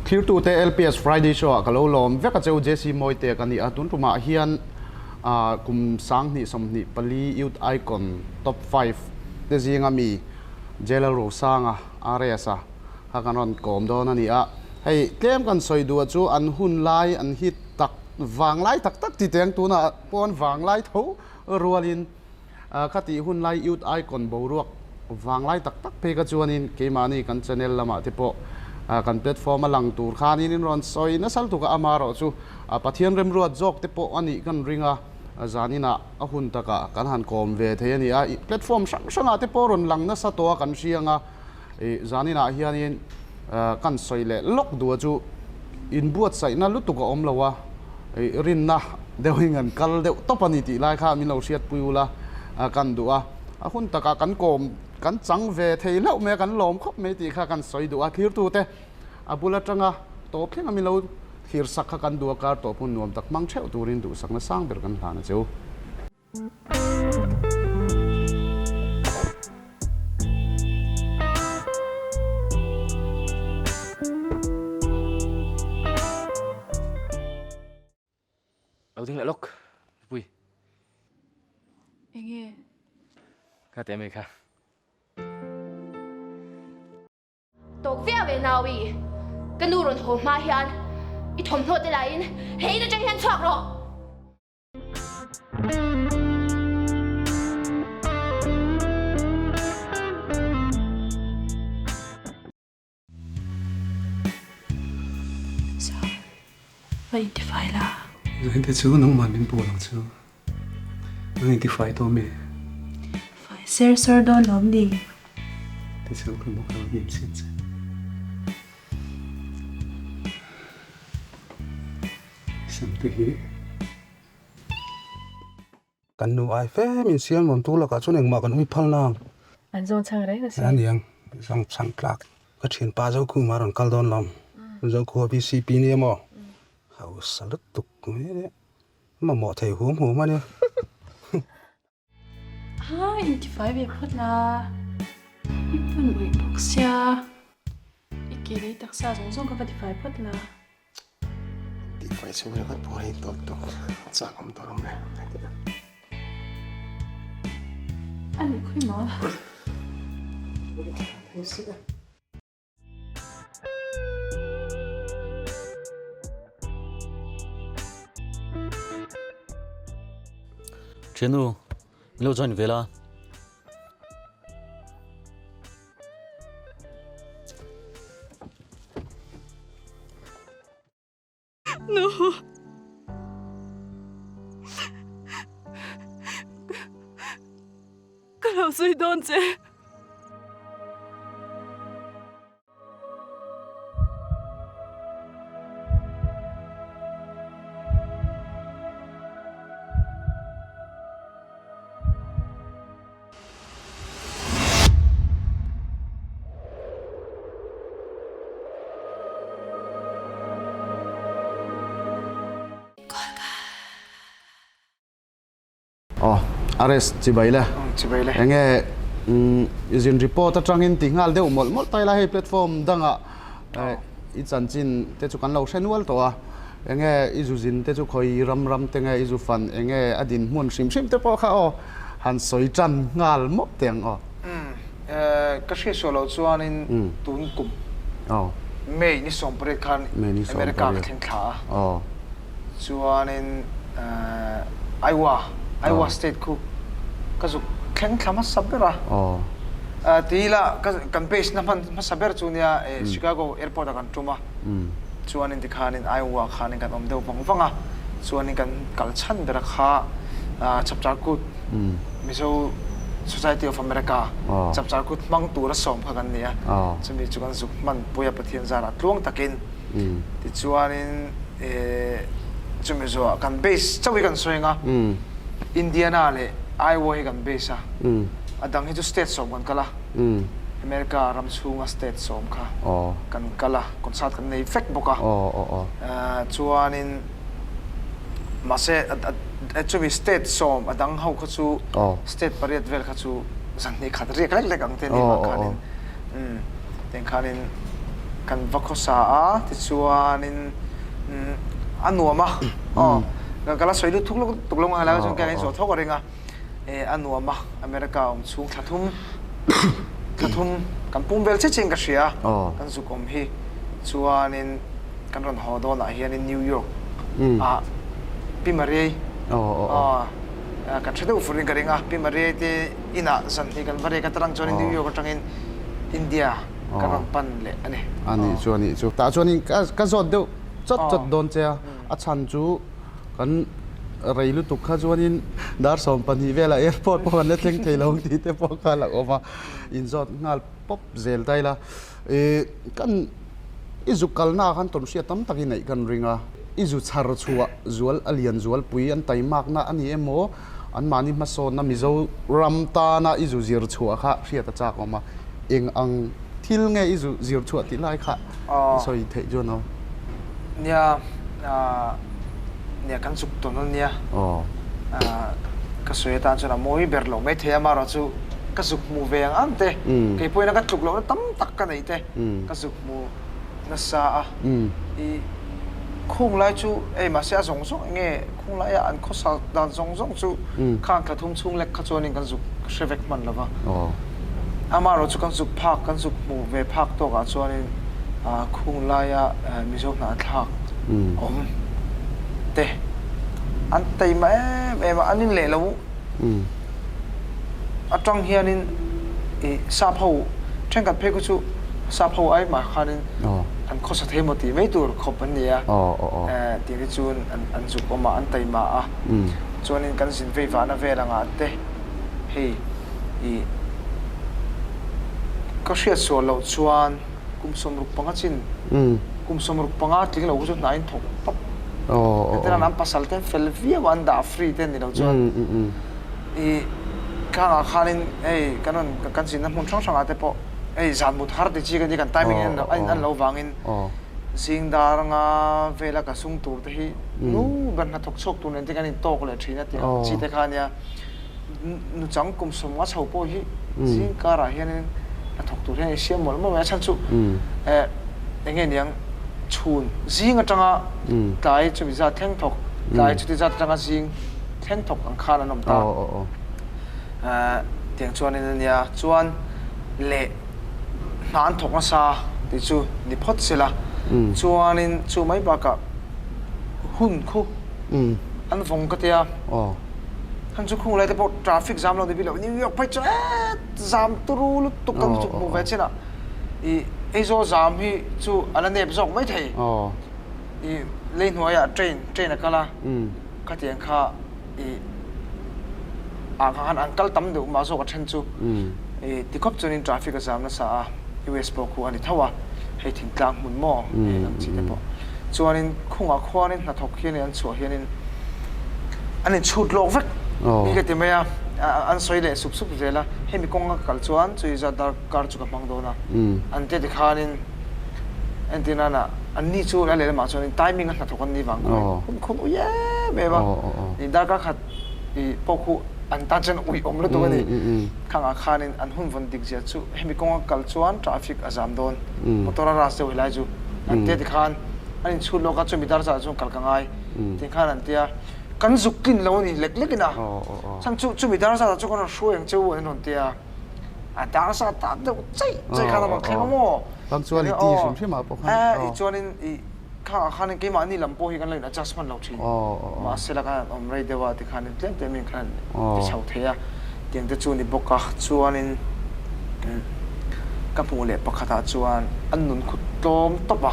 Thlirtute LPS Friday Show ah ka lo lawm vek a cheu JC Mawite ka ni a, tun tumah hian kum 2024 Youth Icon Top 5 te zinga mi Jalal Rosanga, RS-a, kha kan rawn kawm dawn a ni a. Hei tlem kan sawi duh chu an hun lai an hit tak vanglai tak tak ti teng tunah pawn vanglai tho rualin Khatih hun lai Youth Icon boruak vanglai tak tak phei kha chuanin keimahni kan channel lamah te pawh kan platform a lang tur khanin in rawn sawi nasal tuk a, amaherawh chu Pathian remruat zawk te pawh a nih kan ring a, zaninah a hun takah kan han kawm ve thei a ni a, platform hrang hrangah te pawh rawn lang nasa tawh a kan hriang a, zaninah hianin kan sawi leh lawk duh a chu inbuatsaihna lutuk a awm lo a. Rinna deuhin kan kal deuh tawp a ni tih lai kha min lo hriatpui ula kan duh a, a hun takah kan kawm kan chang ve thei hlauh mai a, kan lawm khawp mai tih kha kan sawi duh a, thlirtute a bul atanga tawp thleng a min lo thlir sak kha kan duh a, kar tawp hun nuam tak hmang theuh turin duhsakna sang ber kan hlan a che u. Lo ding leh lawk pui. Enge? Kha teh mai kha. Tawk viau e Naui, ka nu rawn haw hma hian i thawmhnaw te laiin he in atang hian chhuak rawh. Va intifai la. Zainte chu nangmah min pawl ang chu. Nang intifai tawh mi? Fai ser sawr dawn lawm ni. Tichuan ka bawk lo hnim sin che. Sam te hi. Kan nu ai fe min siam rawn tu lakah chuan engmah kan ui phal nang. An zawng chhang reng a si. A niang, zawng chhang tlak. Ka thianpa Zokhuma rawn kal dawn lawm. Zokhua VCP nia maw? Hausa lutuk mai mamawh thei hum hum a nia. Ha intifai ve phawt la, i phun uih bawk sia, i ke lei taksa zawng zawng kha va tifai phawt la. Tifai chhung ringawt pawh hi tawk tawk chak awm tawh lo mai. A nih khawi maw? Thiannu, min lo join ve la. Nu. Ka lo sawi dawn che. Aw, arrest chibai le. Chibai le. Enge i zin report atangin ti nghal deuh mawlh mawlh ta ila hei platform dangah i chanchin te chu kan lo hre nual tawh a. Enge i zu zin te chu khawi ram ram te nge i zu fan enge a dinhmun hrim hrim te pawh kha aw han sawi tan nghal mawp teh ang aw. Umm ka hriat suah loh chuanin tun kum May ni 18 khan America ka thleng thla a chuanin Iowa Iowa state khu ka zuk thleng thla hmasa ber a tila kan base na hman hmasa ber chu nia Chicago airport ah kan tum a. Chuanin tikhanin Iowa khanin kan awm deuh vang vang a, chuanin kan kal chhan ber a kha Chapchar Kut, Mizo Society of America, Chapchar Kut hmang tura sawm kha kan ni a, chumi chu kan zuk hman pui a Pathian zarah tluang takin. Tichuanin chumi zawhah kan base chauh hi kan sawi ang a, Indiana leh Iowa hi kan base a, a dang hi chu state sawm kan kal a. America ram chhunga state sawm kha kan kal a, concert kan nei vek bawk a. Chuanin mahse chumi state sawm a dang ho kha chu state pariat vel kha chu zan hnih khat riak lek lek ang te ni mah khanin tiang khanin Kan va khawsa a, tichuanin a nuam a, aw ka la sawi lut thuk lutuk lo ngai lai chuan keian zawh thawk a ring a, a nuam a, America awm chhung thla thum thla thum kan pum vel chiah chiahin ka hria, kan zuk awm hi chuanin kan rawn haw dawnah hianin New York ah Pi Mariai aw kan hre deuh furin ka ring a, Pi Mariai te inah zan hnih kan va rek a, tarang chuanin New York atangin India kan rawn pan leh a ni. A nih chu a nih chu. Tah chuanin ka zawt deuh chawt chawt dawn che a, a chhan chu kan rei lutuk kha chuanin dar 12 velah airport pawh kan la thleng thei lo ang tih te pawh kha a la awm a, inzawt nghal pawp zel ta ila. Kan i zu kalna ah khan tawnhriat tam tak i neih kan ring a, i zu chhar chhuah zual a lian zualpui an taimakna a ni emaw Anmahni hmasawnna Mizoram tana i zu zir chhuah kha hriat a chak awm a, eng ang thil nge i zu zir chhuah tih lai kha i sawi theih chuan aw. Nia, nia kan chuk tawn a nia. Ka sawi atan chuan a mawi ber lo maithei a, amaherawhchu ka zuk hmu ve ang ang te, kei pawhin a ka tluk lohna tam tak ka neih te ka zuk hmu nasa a. I khung lai chu hei mahse a zawng zawng eng nge Khung laia an khawsa dan zawng zawng chu khang thla thum chhung lek kha chuanin kan zuk hre vek hman lo va. Amaherawh chu kan zuk phak, kan zuk hmuh ve phak tawkah chuanin khung laia Mizo hnahthlak awm te an taima em em a, an inleh lo atang hianin ih sap ho thenkhat phei khu chu sap ho ai mah khanin an khawsa thei maw tih mai tur khawp an ni a, tih te chuan an zuk awm a, an taima a, chuanin kan zin vei vahna vel angah te hei ih ka hriat sual loh chuan kum 65 chin kum 65 tling lo khu chu hna in thawk tawp hetiang an pasal te an fel viau a an dah free te ni lo chuan ih khangah khanin hei kan rawn kan zinna hmun hrang hrangah te pawh hei zan mut har ti chi ka ni kan timing in a in an lo vangin zing dar anga vela ka sung tur te hi nu ber hnathawk chhuak tur nen te kan in tawk leh thin a tih ang chi te kha ania Nuchang kum 50 chho pawh hi zing karah hianin hnathawk tur hian a insiam mawlh mawlh mai a chhan chu eh eng nge niang chhun zing atanga tlai chumi zat thleng thawk tlai chuti zat atanga zing thleng thawk ang khan an awm ta eh tiang chuanin a nia chuan leh hna an thawk nasa tih chu ni phawt sela chuanin chu mai bakah hun khu an vawng ka tia. Khan chu khung lai te pawh traffic zam lo ni bik lo New York phei chu eet zam turu lutuk kan chuk hmu ve chin a i Aizawl zam hi chu a la nep zawk mai thei i lei hnuaiah train train a kal a khatiang kha i ah kha khan an kal tam deuh mah zawk a then chu i tikhawp chuanin traffic a zam nasa a US pawh khu a ni tho a hei thingtlang hmun maw heng ang chi te pawh chuanin khungah khuanin hnathawk hianin an chhuah hianin an inchhut lawk vek hi ka ti mai a, an sawi leh sup sup zel a, hemi kawnga ka kal chuan chui zat dar kar chu ka hmang dawn a, an tia tikhanin entir nana an ni chu a lehlamah chuanin timing a hnathawk an ni vang khaw hun khun ui em em a, ih darkar khat ih pawh khu an tan chuan ui awm lutuk a ni, khangah khanin an hun vawn dik zia chu hemi kawnga kal chuan traffic a zam dawn, motor a rush deuh helai chu an tia tikhan an inchhut lawk a chumi dar zah chuan kal ka ngai. Tih khan an ti a, kan zuk tlin lo a ni lek lek in a, chhan chu chumi dar zat ah chu kan rawn hruai ang che u an rawn ti a, a dar zat tak deuh chaih chaih khan a rawn thleng a maw? Punctuality hrim hrim ah pawh khan. Eh, chuan in i khang ah khan in keimahni lam pawh hi kan lo in adjust hman lo thin, mahse la khan an awm rei deuh a ti khan in tlem tlem in khan an ti chho thei a, tiang te chu a ni bawk a, chuan in ka hmuh leh pakhat ah chuan an nun khut tlawm tawp a.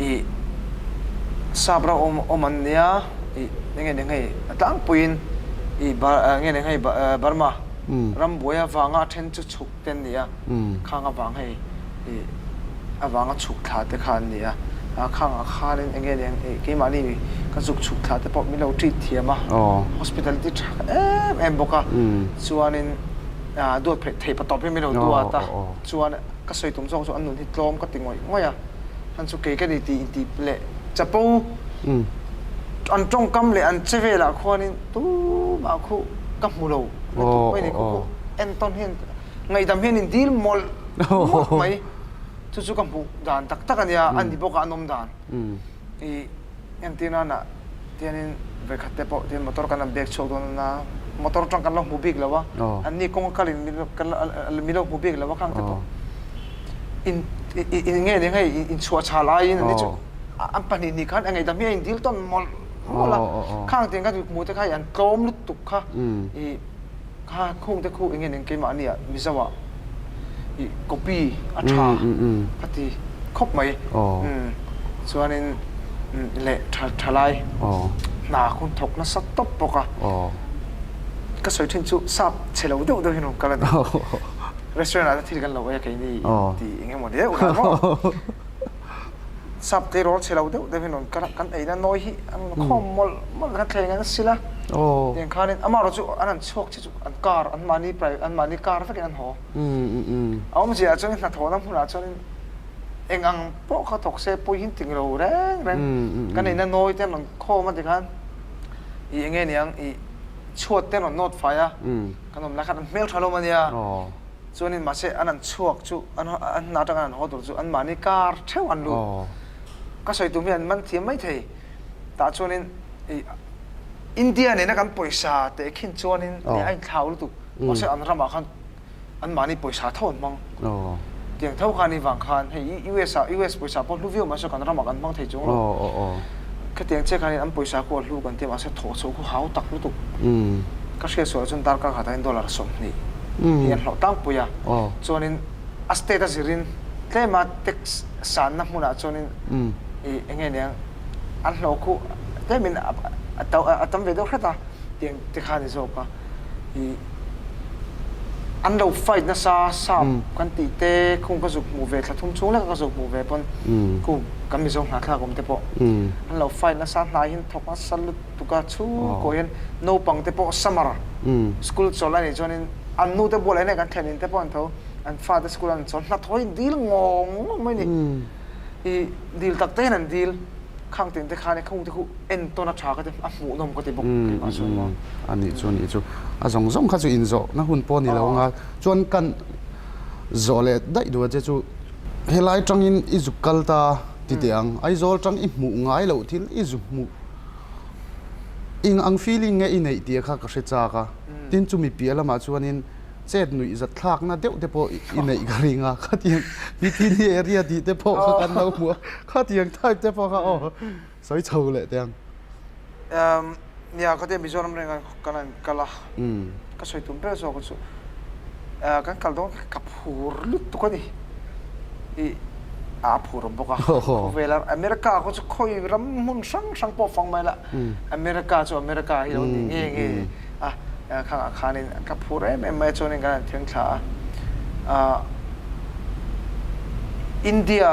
Ih sap ram awm awm an nia ih eng nge hei a tlangpuiin ih eng nge hei Burma ram buai avanga a then chu chhuk te an ni a khang avang hei ih avanga chhuk thla te kha an ni a khangah khanin eng nge ih keimahni ka zuk chhuk thla te pawh min lo treat thiam a hospital te tha em em bawk a chuanin duat theih patawp hi min lo duat a chuan Ka sawi tum zawk chu an nun hi tlawm ka ti ngawih ngawih a, han chu kei ka ni tih intih leh chapo an tawngkam leh an che velah khuanin tumah khu ka hmu lo lutuk mai ni khu khu entawn hian ngaihdam hian in dil mawlh mawlh mai. Chu chu ka hmuh dan tak tak a nia, a ni bawk a an awm dan. I entir nana tianin vawikhat te pawh tian motor kan han bek chhuak dawn a, motor atang kan lo hmu bik lo a, an ni kawng a kalin min lo hmu bik lo a khang te pawh in in nge ni hei inchhuah chhal aiin an ni chu an pahnih hnih khan engei dam hi a indil tawn mawlh mawlh a, khang tiang khan hmu te kha hi an tlawm lutuk kha i Kha khung te khu enge nen keimahni ah Mizo ah i copy a tha ka ti khawp mai. Chuanin leh tha thalai hna khu thawk nasa tawp bawk a. Ka sawi thin chu sap chhe lo deuh deuh hian rawn kal a ni. Restaurant ah te thil kan lo ei a keini ti eng emaw deuh lah maw. Sap tleirawl chhe lo deuh deuh hian rawn kal a, kan eina nawi hi an rawn khawm mawlh mawlh kan thleng an sil a, tiang khanin amaherawh chu an han chhuak che chu an car anmahni private anmahni car vekin an haw. A awmzia ah chuan hnathawhna hmunah chuanin eng ang pawh kha thawk se pawi hin ting lo reng reng kan eina nawi te an rawn khawm a tikhan ih eng nge niang ih chhuat te an rawn nawt fai a, kan awm lai khan an hmeltha lo ania. Chuanin mahse an an chhuak chu an an hna atanga an haw tur chu anmahni kar theuh an lut. Ka sawi tum hi an man thiam mai thei. Tah chuanin i India nena kan pawisa teh khin chuanin leh a inthlau lutuk. Mahse an ramah khan anmahni pawisa tho an hmang. Tiang tho khan i vang khan hei US ah US pawisa pawh hlu viau mahse kan ramah kan hmang thei chuang lo. Khatiang che khanin an pawisa khu a hlu kan ti a mahse thawh chhoh khu hau tak lutuk. Ka hriat sual chuan darkar khatah hian dollar 20 hi an hlawh tlangpui a. Chuanin a state a zirin tlema tax sanna hmunah chuanin ih eng nge niang an hlawh khu tlemin a tam ve deuh hret a tiang te kha a ni zawk a. Ih an lo fight nasa sap kan tih te khung ka zuk hmuh ve thla thum chhung leka ka zuk hmuh ve pawn khu kan Mizo hnathlak awm te pawh an lo fight nasa hnai hian thawk nasa lutuk a chhungkaw hian naupang te pawh summer school chawlh a nih chuanin an nu te bulah hian kan thlen in te pawh an tho an fate school an chawl hnathawh hi dil ngawng ngawng mai a ni ih dil tak te hian an dil. Khang tin te khan i khung te khu entawn a tha ka ti a hmuhnawm ka ti bawk keimah chuan maw. A nih chu a nih chu. A zawng zawng kha chu inzawh na hun pawh a ni lo anga chuan kan zawh leh daih duh a che chu helai tangin i zuk kal ta ti teh ang Aizawl tang i hmuh ngai loh thil i zu hmuh eng ang feeling nge i neih tih kha ka hre chak a tin chumi piah lamah chuanin chet nuih zat thlakna deuh te pawh i neih ka ring a, khatiang bikini area tih te pawh kha kan lo hmu a, khatiang type te pawh kha aw sawi chho leh teh ang. Umm nia khatia Mizoram reng kan han kal a, ka sawi tum ber zawk chu kan kal dawn kha ka phur lutuk a ni, ih a phur awm bawk a, khawvel a America khaw chu khawi ram hmun hrang hrang pawh fang mai la, America chu America hi lo ni nge nge a khangah khanin ka phur em em mai a chuanin kan han thleng thla a ah India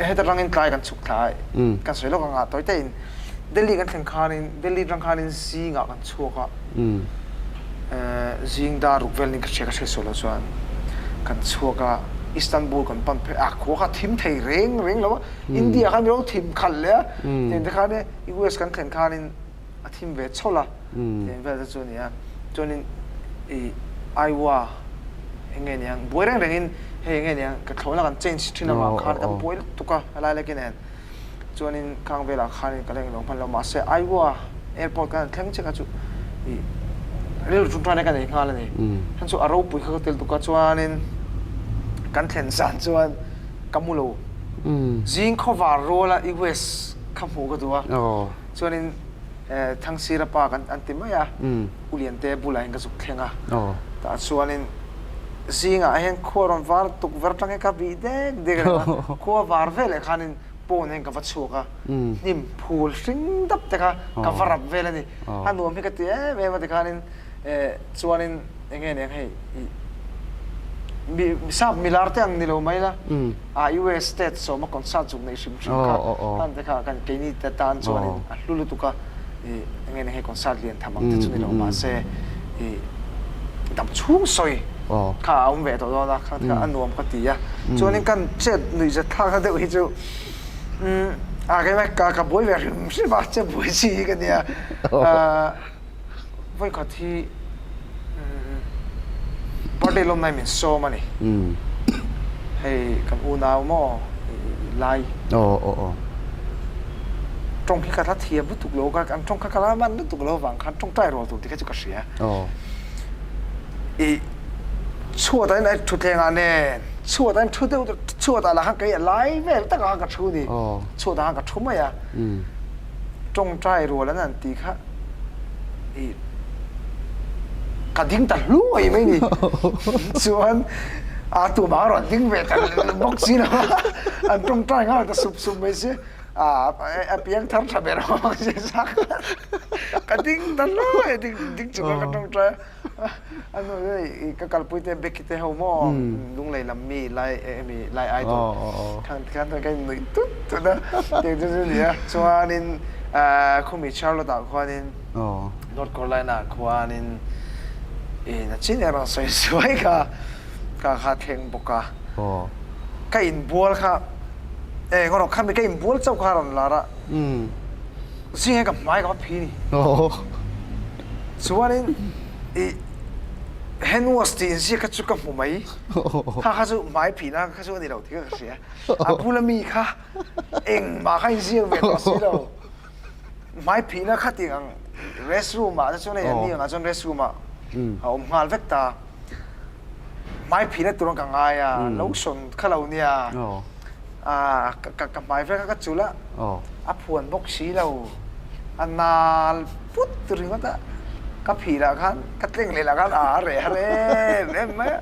heta rangin tlai kan chhuk thla a kan sawi lawk anga tawi te in Delhi kan thleng khanin Delhi atang khanin zingah kan chhuak a zing dar ruk vel ni ka hria ka hria sual lo chuan kan chhuak a Istanbul kan pan phei a khua kha thim thei reng reng lo a India khan ilo thim khalh leh a tiang te khan US kan thlen khanin a thim ve chhawlh a tiang vel te chu a ni a chuanin ih Iowa eng nge niang buai reng rengin hei eng nge niang ka thlawhna kan change thin avang khan kan buai lutuk a helai lekin nen chuanin khang velah khanin ka la englo hman lo mahse Iowa airport kan han thleng chiah kha chu ih rilru ṭawngṭai na ka nei nghal a ni khan chu a ropui kha ka tel tuk a chuanin kan thlen zan chuan ka mu lo zing khawvar ruala US kha hmuh ka duh a. Chuanin Thangsira pa kan an ti mai a, U Liante bulah hian ka zuk thleng a. Tah chuanin zingah hian khua rawn var tuk ver tang hian ka bih dek dek reng a, khua var vel leh khanin pawn hian ka va chhuak a, hnim phul hring dap te kha ka va rap vel a ni. A nuam hi ka ti em em a tikhanin chuanin eng nge nen hei mi sap milar te ang ni lo mai la. A US state sawma concert zuk neih hrim hrim kha hman te kha kan keini te tan chuanin a hlu lutuk a, ih enge ni hei concert lian tham ang te chu ni lo mahse ih dam chhung sawi kha a awm ve tawh dawn a, kha kha a nuam ka ti a, chuanin kan chet nuih zat thlak na deuh hi chu umm a keimah ka ka buai ve hrim hrim a che buai chi hi ka nia ah vawikhat hi Birthday lawmna hi min sawm a ni. Hei kan unau maw lai. Aw aw aw. Tawng hi ka la thiam lutuk lo ka an tawng kha ka la man lutuk lo vang khan tawngtai rual tur tih kha chu ka hria. Aw. I chhuat ah in thutthleng ah nen chhuat ah in thu deuh chhuat ah lah khan kei a lai vel tak ah khan ka thu ni. Aw. Chhuat ah khan ka thu mai a. Tawngtai rual an han tih kha i ka ding ta hluai mai ni. Chuan a tumah a rawn ding ve ta bawk si lo a, an tawngtai nghal ta sup sup mai si. A a piang thar tha ber awm ang si sak. Ka ding ta hluai a, ding ding chung a ka tawngtai a. A hnu chu i ka kalpui te Becky te ho maw lunglei lam mi lai emi lai idol khan khan ka in nuih tut tut a tiang chu chu nia chuanin khumi Charlotte ah khuanin North Carolina ah khuanin i na chin erawh sawi suai kha ka kha thleng bawk a ka inbual kha eng erawh khami ka inbual chauh kha a rawn lar a zing ka hmai ka va phi ni chuanin i hand wash tih inziak kha chu ka hmu mai kha kha chu hmai phihna kha chu a ni lo tih ka hria a bula mi kha engmah kha inziak ve tawh si lo hmai phihna kha tih ang rest room ah te chuan hei an ni angah chuan rest room ah a awm nghal vek ta hmai phihna tur ka ngai a lotion kha lo nia ah ka ka hmai vek a ka chul a a phuan bawk si lo a nal put ringawt a ka phih lah khan ka tleng leh lah khan a reh har em em mai a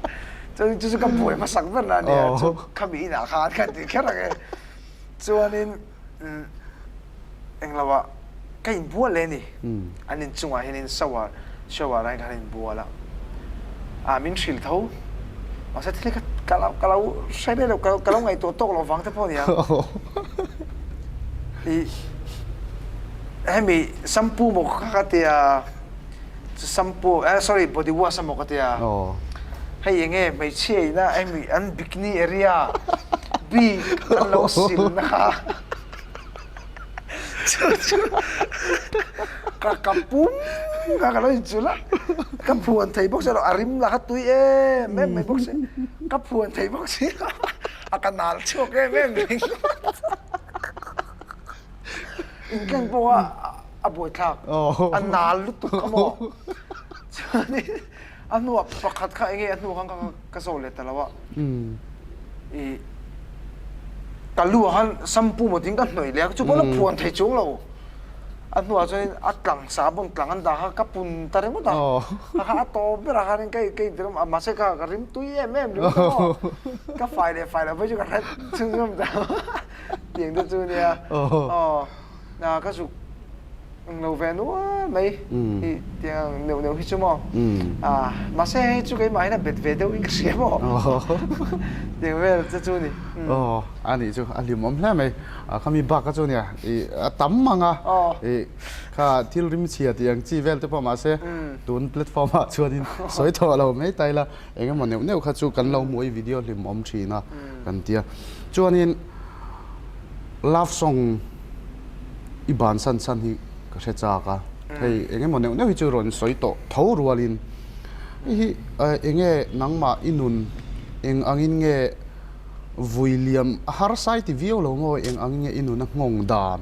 chuan chu chu ka buai hmasak ber na a nia chu khami inah khan ka ti kher ang e chuanin englo ah ka inbual leh a ni an inchungah hianin shower shower ah hian kan inbual a ah min hrilh tho mahse thil hi ka lo ka lo hre daih lo ka lo ngaihtuah tawk loh vang te pawh a ni ang ih hemi shampoo maw kha ka tia shampoo eh sorry body wash emaw ka tia hei eng nge hmeichhia ina hemi an bikini area bik an lo sil na kha. Chu chu ka ka pum kha ka lo inchulh a, ka phuan thei bawk si lo, a rim lah kha tui em em mai bawk si, ka phuan thei bawk si lo, a ka nal chhuak em em reng Intleng pawh a a buaithlak, a nal lutuk kha maw. Chuanin a hnuah pakhat kha enge a hnu khan ka zawh leh ta lo a. I ka lu ah khan shampoo maw tiin ka hnawih leh a chu pawh la phuan thei chuang lo a hnuah chuanin a tlang sabun tlang an dah kha ka pun ta ringawt a a kha a tawp berah khanin ka ka inti rawm a mahse kha ka rim tui em em ringawt a maw ka fai leh fai loh phei chu ka hret chhunzawm ta tiang te chu nia aw ka zuk Lo ve nual mai hi tiang neuh neuh hi chu maw a mahse hei chu keimah hian a bet ve deuh in ka hria maw tiang vel te chu ni. Aw a nih chu a hlimawm hle mai khami bak kha chu nia i a tam mang a i kha thil rim chhia tih ang chi vel te pawh mahse tun platform ah chuanin sawi thawh lo mai ta ila eng emaw neuh neuh kha chu kan lo hmuh i video hlimawm thin a kan tia chuanin Love song i ban san san hi ka hre chak a, hei eng emaw neuh neuh hi chu rawn sawi tawh tho rualin hei hi eng nge nangmah i nun eng angin nge vui liam a harsai ti viau lo maw eng angin nge i nun a nghawng dan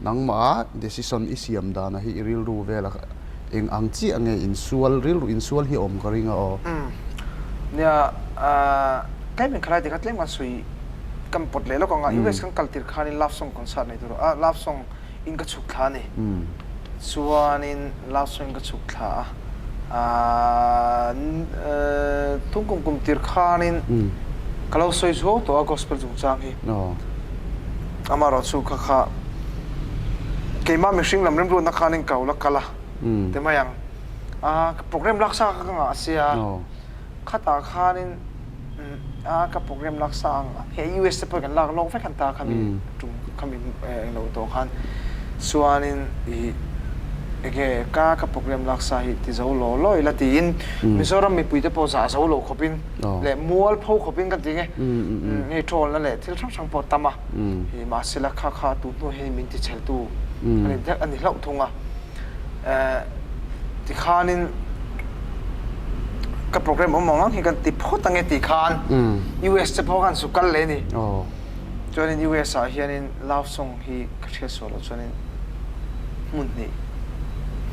nangmah decision i siam dan a hi i rilru vel a eng ang chiah nge insual rilru insual hi a awm ka ring a aw. Nia tlem in khalai ti kha tlem kan sawi Kan pawt leh lawk ang a, US kan kal tir khanin love song concert nei tur a, love song in ka chhuk thla a ni. Chuanin love song in ka chhuk thla a, tung kum kum tir khanin ka lo sawi zuau tawh a gospel chungchang hi. Amaherawh chu kha kha keimah mihring lam remruatna khanin ka lo la kal a ti mai ang. Program laksa kha ka ngah sia. Khatah khanin a ka program lak sa ang he US te pawh kan lak lawk vek an ta khami tum khami englo tawh khan chuanin i enge ka ka program lak sa hi ti zo law law ila tiin Mizoram mipui te pawh zah zo lo khawpin leh mual pho khawpin kan ti nge hei troll na leh thil hrang hrang pawh tam a i mahsela kha kha tu hnu hian min ti chhel tu ani ani hlauh thung a. Tikhanin Ka program awm ang ang hi kan ti phawt ange tih khan US te pawh khan su kal leh a ni. Chuanin US ah hianin love song hi ka hriat sual loh chuanin hmun hnih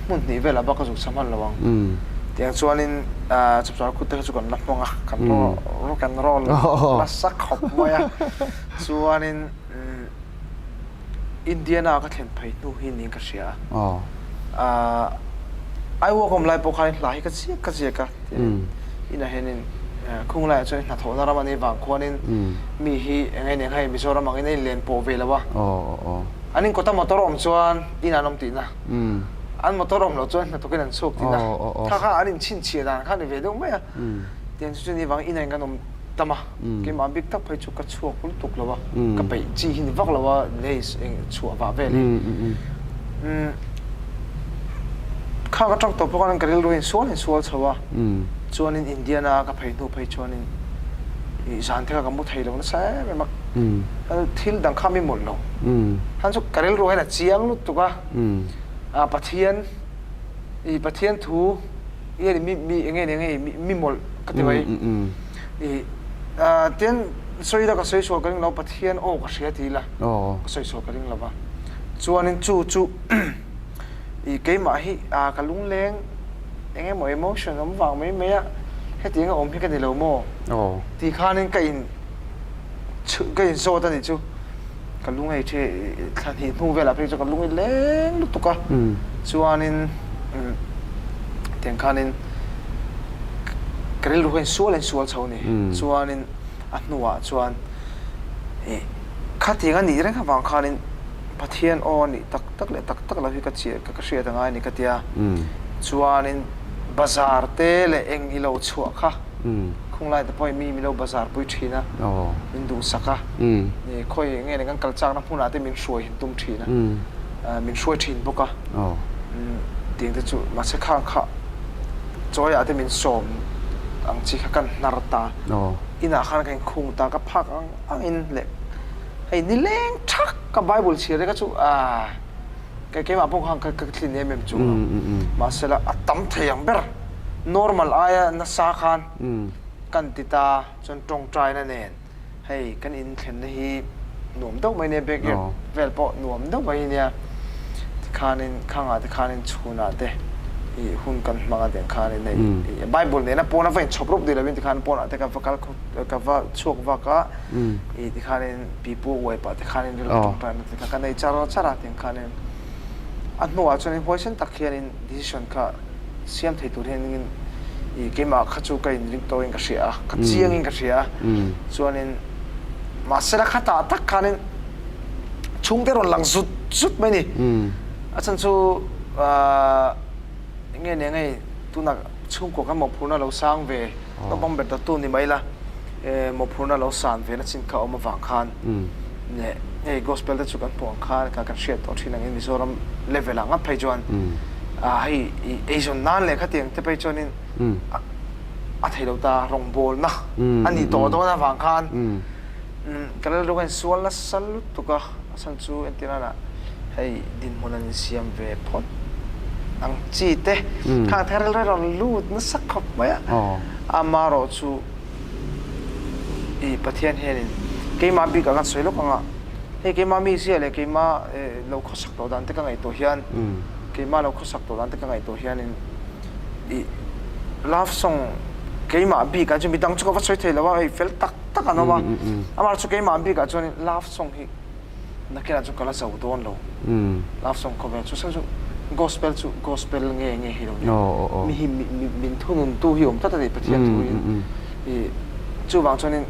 hmun hnih velah bak ka zuk chha hman lo ang. Tiang chuanin chapchar kut te kha chu kan la hmang a, kan rock and roll nasa khawp mai a. Chuanin Indiana ka thlen phei hnu hi niin ka hria a. I work awm lai pawh khan hla hi ka chiak ka chiak a. Inah hianin khung laiah chuan hnathawhna ram a nih vang khuanin mi hi eng eng hei Mizoram angin a inlen pawh ve lo a. An inkawta motor awm chuan in an awm tihna. An motor awm loh chuan hnathawkin an chhuak tihna. Kha kha an inchhinchhiah dan kha a ni ve deuh mai a. Tiang chu chu ni vang inah in kan awm tam a. Keimah bik tak phei chu ka chhuak lutuk lo a, ka peih chi hi ni vak lo a lace eng chhuah vah vel hi. Kha ka tang tawh pawh khan ka rilru in sual in sual chho a, chuanin Indiana ka phei hnu phei chuanin i zan te kha ka mu thei lo nasa em em a, thil dang kha mi mawlh lo. Khan chu ka rilru hian a chiang lutuk a, Pathian i Pathian thu i mi mi enge enge mi mawlh ka ti mai. I tin sawi ila ka sawi sual ka ring lo Pathian aw ka hria ti ila ka sawi sual ka ring lo va chuanin chu chu i keimah hi ka lungleng eng emaw emotion awm vang mai mai a hetiang a awm hi ka ni lo maw ti khanin ka in ka in zawt a nih chu ka lung hei thi thla hnih hnu velah phei chu ka lung i leng lutuk a chuanin tiang khanin ka rilru hian sual in sual chho ni chuanin a hnuah chuan ih khatiang a nih reng avang khanin Pathian aw a nih tak tak leh tak tak lo hi ka chiah ka hriat a ngai a ni ka tia chuanin bazar te leh eng i lo chhuah kha Khunglai te pawhin mi milo bazar pui thin a, min duhsak a, khawi nge kan kal chakna hmunah te min hruai hin tum thin a, min hruai thin bawk a, tiang te chu mahse khang kha chawiah te min sawm ang chi kha kan hnar ta, inah khan ka inkhung ta, ka phak ang ang in leh hei nileng thak ka bible chhiar te kha chu aah keimah pawh khan ka thlin em em chu mahse la a tam thei ang ber. Normal aia nasa khan kan ti ta chuan tawngtaina nen hei kan in thlenna hi nuam deuh mai nia backyard vel pawh nuam deuh mai nia tikhanin khangah te khanin chhunah te ih hun kan hmang a tiang khanin hei bible nena pawn a va inchhawp rup dih lovin tikhan pawnah te ka va kal ka va chhuak vak a ih tikhanin pipu uai pah te khanin rilru tawngtaina te kha ka nei char char a tiang khanin a hnuah chuanin huaisen tak hianin decision kha siam thei tur hian i keimah kha chu ka inring tawhin ka hria a, ka chiangin ka hria a. Chuanin mahsela khatah tak khanin chhungte rawn lang zut zut mai ni. A chhan chu enge nia ngei tunah chhungkua khan mawhphurhna lo sang ve, naupang ber dawttu ni mai la, mawhphurhna lo san ve na chin kha a awm avang khan hei gospel te chu kan hmuh ang khan kha kan hriat tawh thin angin Mizoram level ah ngap phei chuan hei eizawn nan leh khatiang te phei chuanin a thei lo ta rawngbawlna a nih tawh dawn avang khan ka rilru khan sual nasa lutuk a a chhan chu entir nana hei dinhmun an insiam ve phawt ang chi te khang te rilru a rawn lut nasa khawp mai a amaherawhchu I Pathian hianin keimah bikah kan sawi lawk ang a, hei keimah mi zia leh keimah lo khawsak tawh dan te ka ngaihtuah hian, keimah lo khawsak tawh dan te ka ngaihtuah hianin i love song keimah bikah chuan midang chu ka va sawi thei lo a, hei fel tak tak an awm a, amaherawhchu keimah bikah chuanin love song hi Nakinah chu ka la zo dawn lo. Love song khawvel chu chu gospel chu gospel nge nge hi lo ni. Mi hi min thunun tu hi awm tlat a ni Pathian thu in. I chuvang chuanin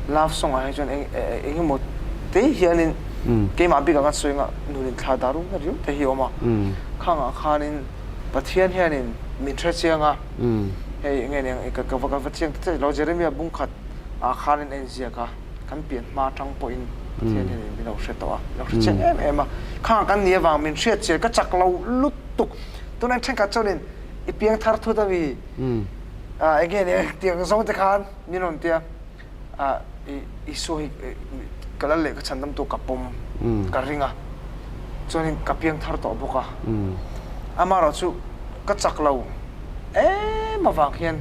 love song ah hi chuan eng engemaw te hianin keimah bik anga sawi anga nun inthlah dar ruk na riau te hi a awm a. Khangah khanin Pathian hianin min hre chiang a. Hei nge niang ka va chiang ta chiah lo Jeremiah bungkhat ah khanin a inziak a. Kan pian hma atang pawhin Pathian hian min lo hre tawh a, min lo hre chiang em em a. Khang kan nih avang min hriat chian ka chak lo lutuk. Tunah thenkhat chuanin i piang thar thut a mi eng nge nia tiang zawng te khan min rawn tia Isua hi ka lal leh ka chhan damtu ka pawm ka ring a, chuanin ka piang thar tawh bawk a. Amaherawhchu ka chak lo em. em avang hian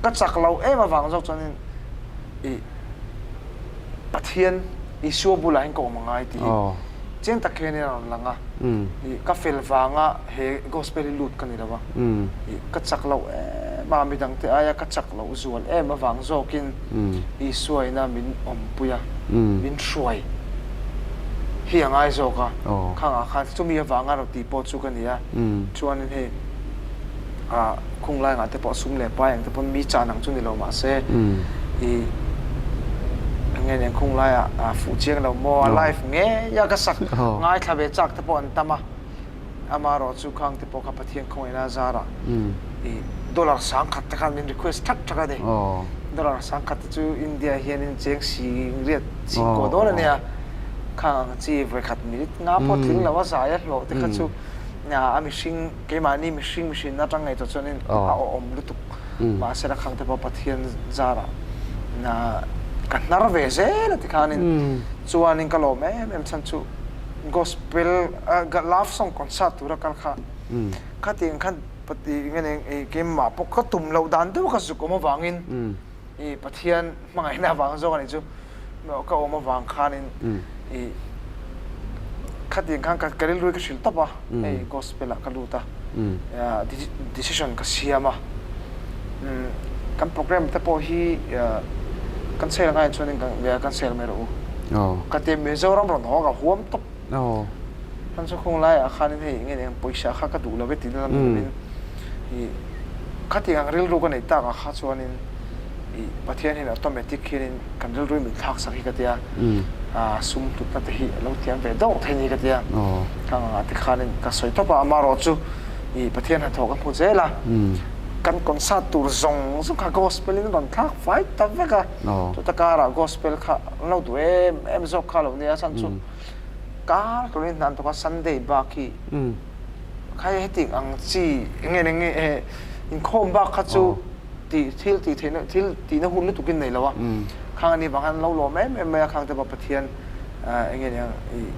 ka chak lo em avang zawk chuanin i Pathian Isua bulah hian ka awm angai tih hi chiang tak hian a rawn lang a. I ka fel vanga he gospel hi lut ka ni lo a. I ka chak loh em a, midangte aia ka chak loh zual em avang zawkin Isua ina min awmpui a, min hruai hi a ngai zawk a. Khangah khan chumi avanga rawn tih pawh chu ka ni a. Chuanin hei khung lai ngah te pawh sum leh pai ang te pawn mi chan ang chu ni lo mahse i enge nen khung lai ah fuh chiang lo maw a live ngei a ka sak ngaithla ve chak te pawh an tam a amaherawh chu khang te pawh kha Pathian khawngaihna a zar ah i dollar sangkhat te khan min request thak thak a ni dollar sangkhat te chu India hianin cheng singriat chhingkaw dawn a nia khang ang chi vawikhat minute nga pawh tling lo a zai a hlawh te kha chu a mihring keimahni mihring mihrin atang ngei tawh chuanin a awm lutuk mahse la khang te pawh Pathian zarah na ka hnar ve zel a ti khanin chuanin ka lawm em em chhan chu gospel love song concert tura kal kha khatiang khan keimah pawh ka tum loh dan deuh ka zuk awm avangin i Pathian hmangaihna avang zawk a nih chu ka awm avang khanin i khatiang khan ka rilru ka hrilh tawp a hei gospel ah ka lut a decision ka siam a kan program te pawh hi kan sel angai chuanin kan sel mai rawh u ka ti Mizoram rawn haw ka huam tawp Hman chu khung laiah khanin hei enge eng pawisa kha ka duh lo e tihna lam ni lovin i khatiang ang rilru ka neih takah kha chuanin i Pathian hian automatic hianin kan rilru hi min thlak sak hi ka tia sum hlutna te hi a lo tiam ve deuh thei ni ka tia khang angah te khanin ka sawi tawp a amaherawh chu i Pathian hnathawh ka hmu zel a kan concert tur zawng zawng kha gospel in rawn thlak fai ta vek a chuta karah gospel kha an lo duh em em zawk kha lo nia chhan chu Kar turin hnan tawk a Sunday bak hi kha heti ang chi enge enge eh inkhawm bak kha chu tih thil tih theihna thil tihna hun lutuk in nei lo a khang ani vang hian lo lawm em em mai a khang te pawh Pathian enge niang ih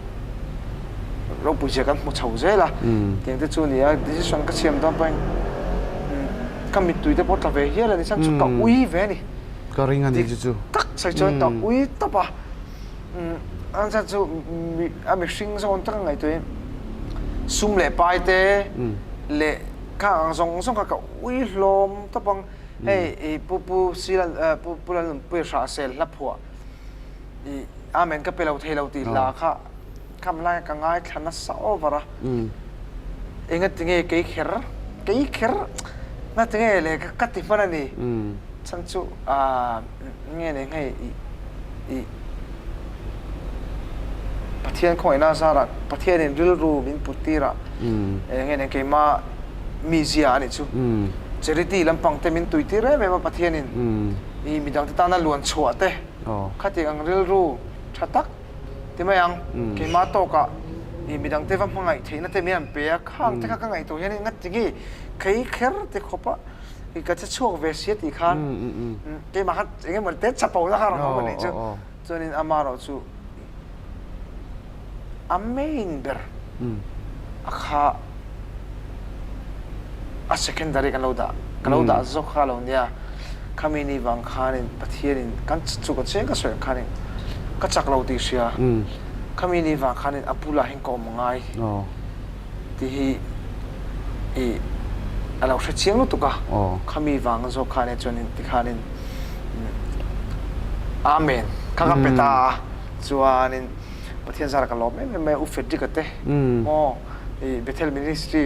ropui zia kan hmu chho zel a tiang te chu a ni a decision ka siam dawn pawhin ka mittui te pawh tla ve hial a ni chhan chu ka ui ve a ni ka ring a ni chu chu tak sawi chuan ka ui tawp a. An chan chu a mihring zawn tak a ngaihtuahin sum leh pai te leh khang ang zawng zawng kha ka ui hlawm tawp ang. Hei i pu pu Silan pu pu Lalnunpuia Hrahsel hla phuah i Amen ka pe lo thei lo tih hla kha kham lai ka ngaithla nasa over a. Engatinge kei kher kei kher ngatinge le ka ti hman a ni. Chhan chu nge nei hei i Pathian khawngaihna zarah Pathianin rilru min put tirah nge nei keimah mi zia a nih chu charity lampang te min tui tir em em a Pathianin i midangte tana luan chhuah te khatiang ang rilru tha tak ti mai ang keimah tawkah i midangte va hmangaih theihna te min han pe a khang te kha ka ngaihtuah hian ngatinge kei kher ti khawp a i ka che chhuak ve sia tih khan keimah kha eng emaw te chapo na kha rawn awm a nih chu chuanin ama erawh chu a main ber a kha a secondary kan lo dah ka lo dah zawk kha lo nia khami ni vang khanin Pathianin kan chu ka chiang ka sawi ang khanin ka chak lo tih hria khami ni vang khanin a bulah hian ka awm ngai tih hi i a lo hre chiang lutuk a, khami vang zawk khan e chuanin tikhanin Amen kha ka pe ta a, chuanin Pathian zara ka lawm em em mai a, U Frederick-a te maw i Bethel Ministry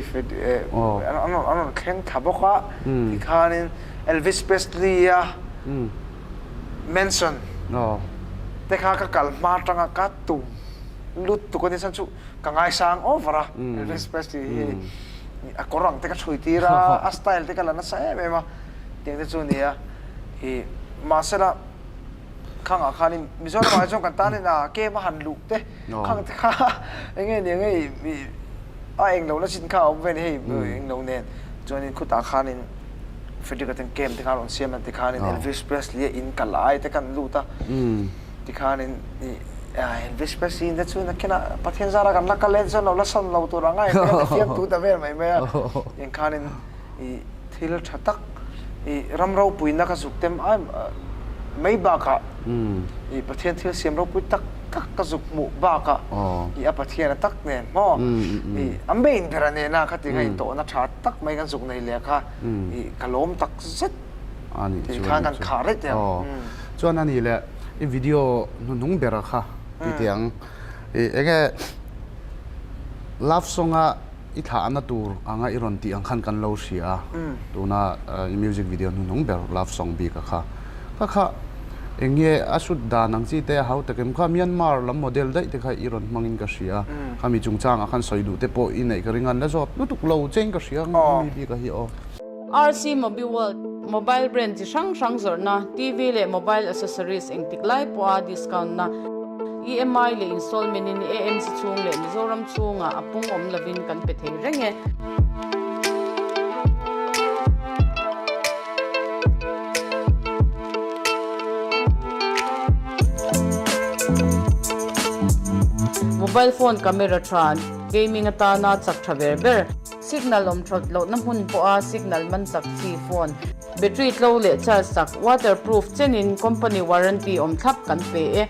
an rawn thleng thla bawk a, tikhanin Elvis Presley-a Mansion te kha ka kal hma atanga ka tum lutuk a ni chhan chu Ka ngaisang over a, Elvis Presley hi a kawr ang te ka chhui tir a, a style te ka la nasa em em a, tiang te chu a ni a, i mahsela khangah khanin Mizoramah hi chuan kan tanin a game a han luh te khang te kha eng nge ni ang hei a englo na chin kha a awm ve a ni hei englo nen chuanin khutah khanin Frederick-a ten game te kha a rawn siam a tikhanin Elvis Presley a in kal ai te khan lut a. Tikhanin i Elvis Presley te chu nakinah Pathian zara kan la kal e chuan lo la sawn lo tur anga engtin a fiamtu ta vel mai mai a. Engkhanin i thil tha tak. I ram ropuina ka zuk tem ai mai bakah i Pathian thil siam ropui tak tak ka zuk hmuh bakah i a Pathian a tak nen maw i a main ber a nena kha tinga intawhna tha tak mai kan zuk nei leh kha i ka lawm tak zet tih khan kan khah reit ang. Chuan a nih leh i video hnuhnung ber kha ti teh ang i enge love song a I thlahna tur anga i rawn tih ang khan kan lo hria a, tuna i music video hnuhnung ber love song bik a kha. Kha kha eng nge a shoot dan ang chi te a hau tak em kha Myanmar lam model daih te kha i rawn hmangin ka hria a, khami chungchangah khan sawi duh te pawh i neih ka ring a, an la zawt lutuk lo chein ka hria ang mi bik a hi aw. RC Mobiworld, Mobile brand chi hrang hrang zawrhna, TV leh mobile accessories engtik lai pawha discount na, EMI leh installment in AMC chhung leh Mizoram chhungah a pung awm lovin kan pe thei reng e. Mobile phone camera tha, gaming atana chak tha ber ber. Signal awm that lohna hmun pawha signal man chak chi phone, battery tlo leh charge chak, waterproof chenin company warranty awm thlap kan pe e.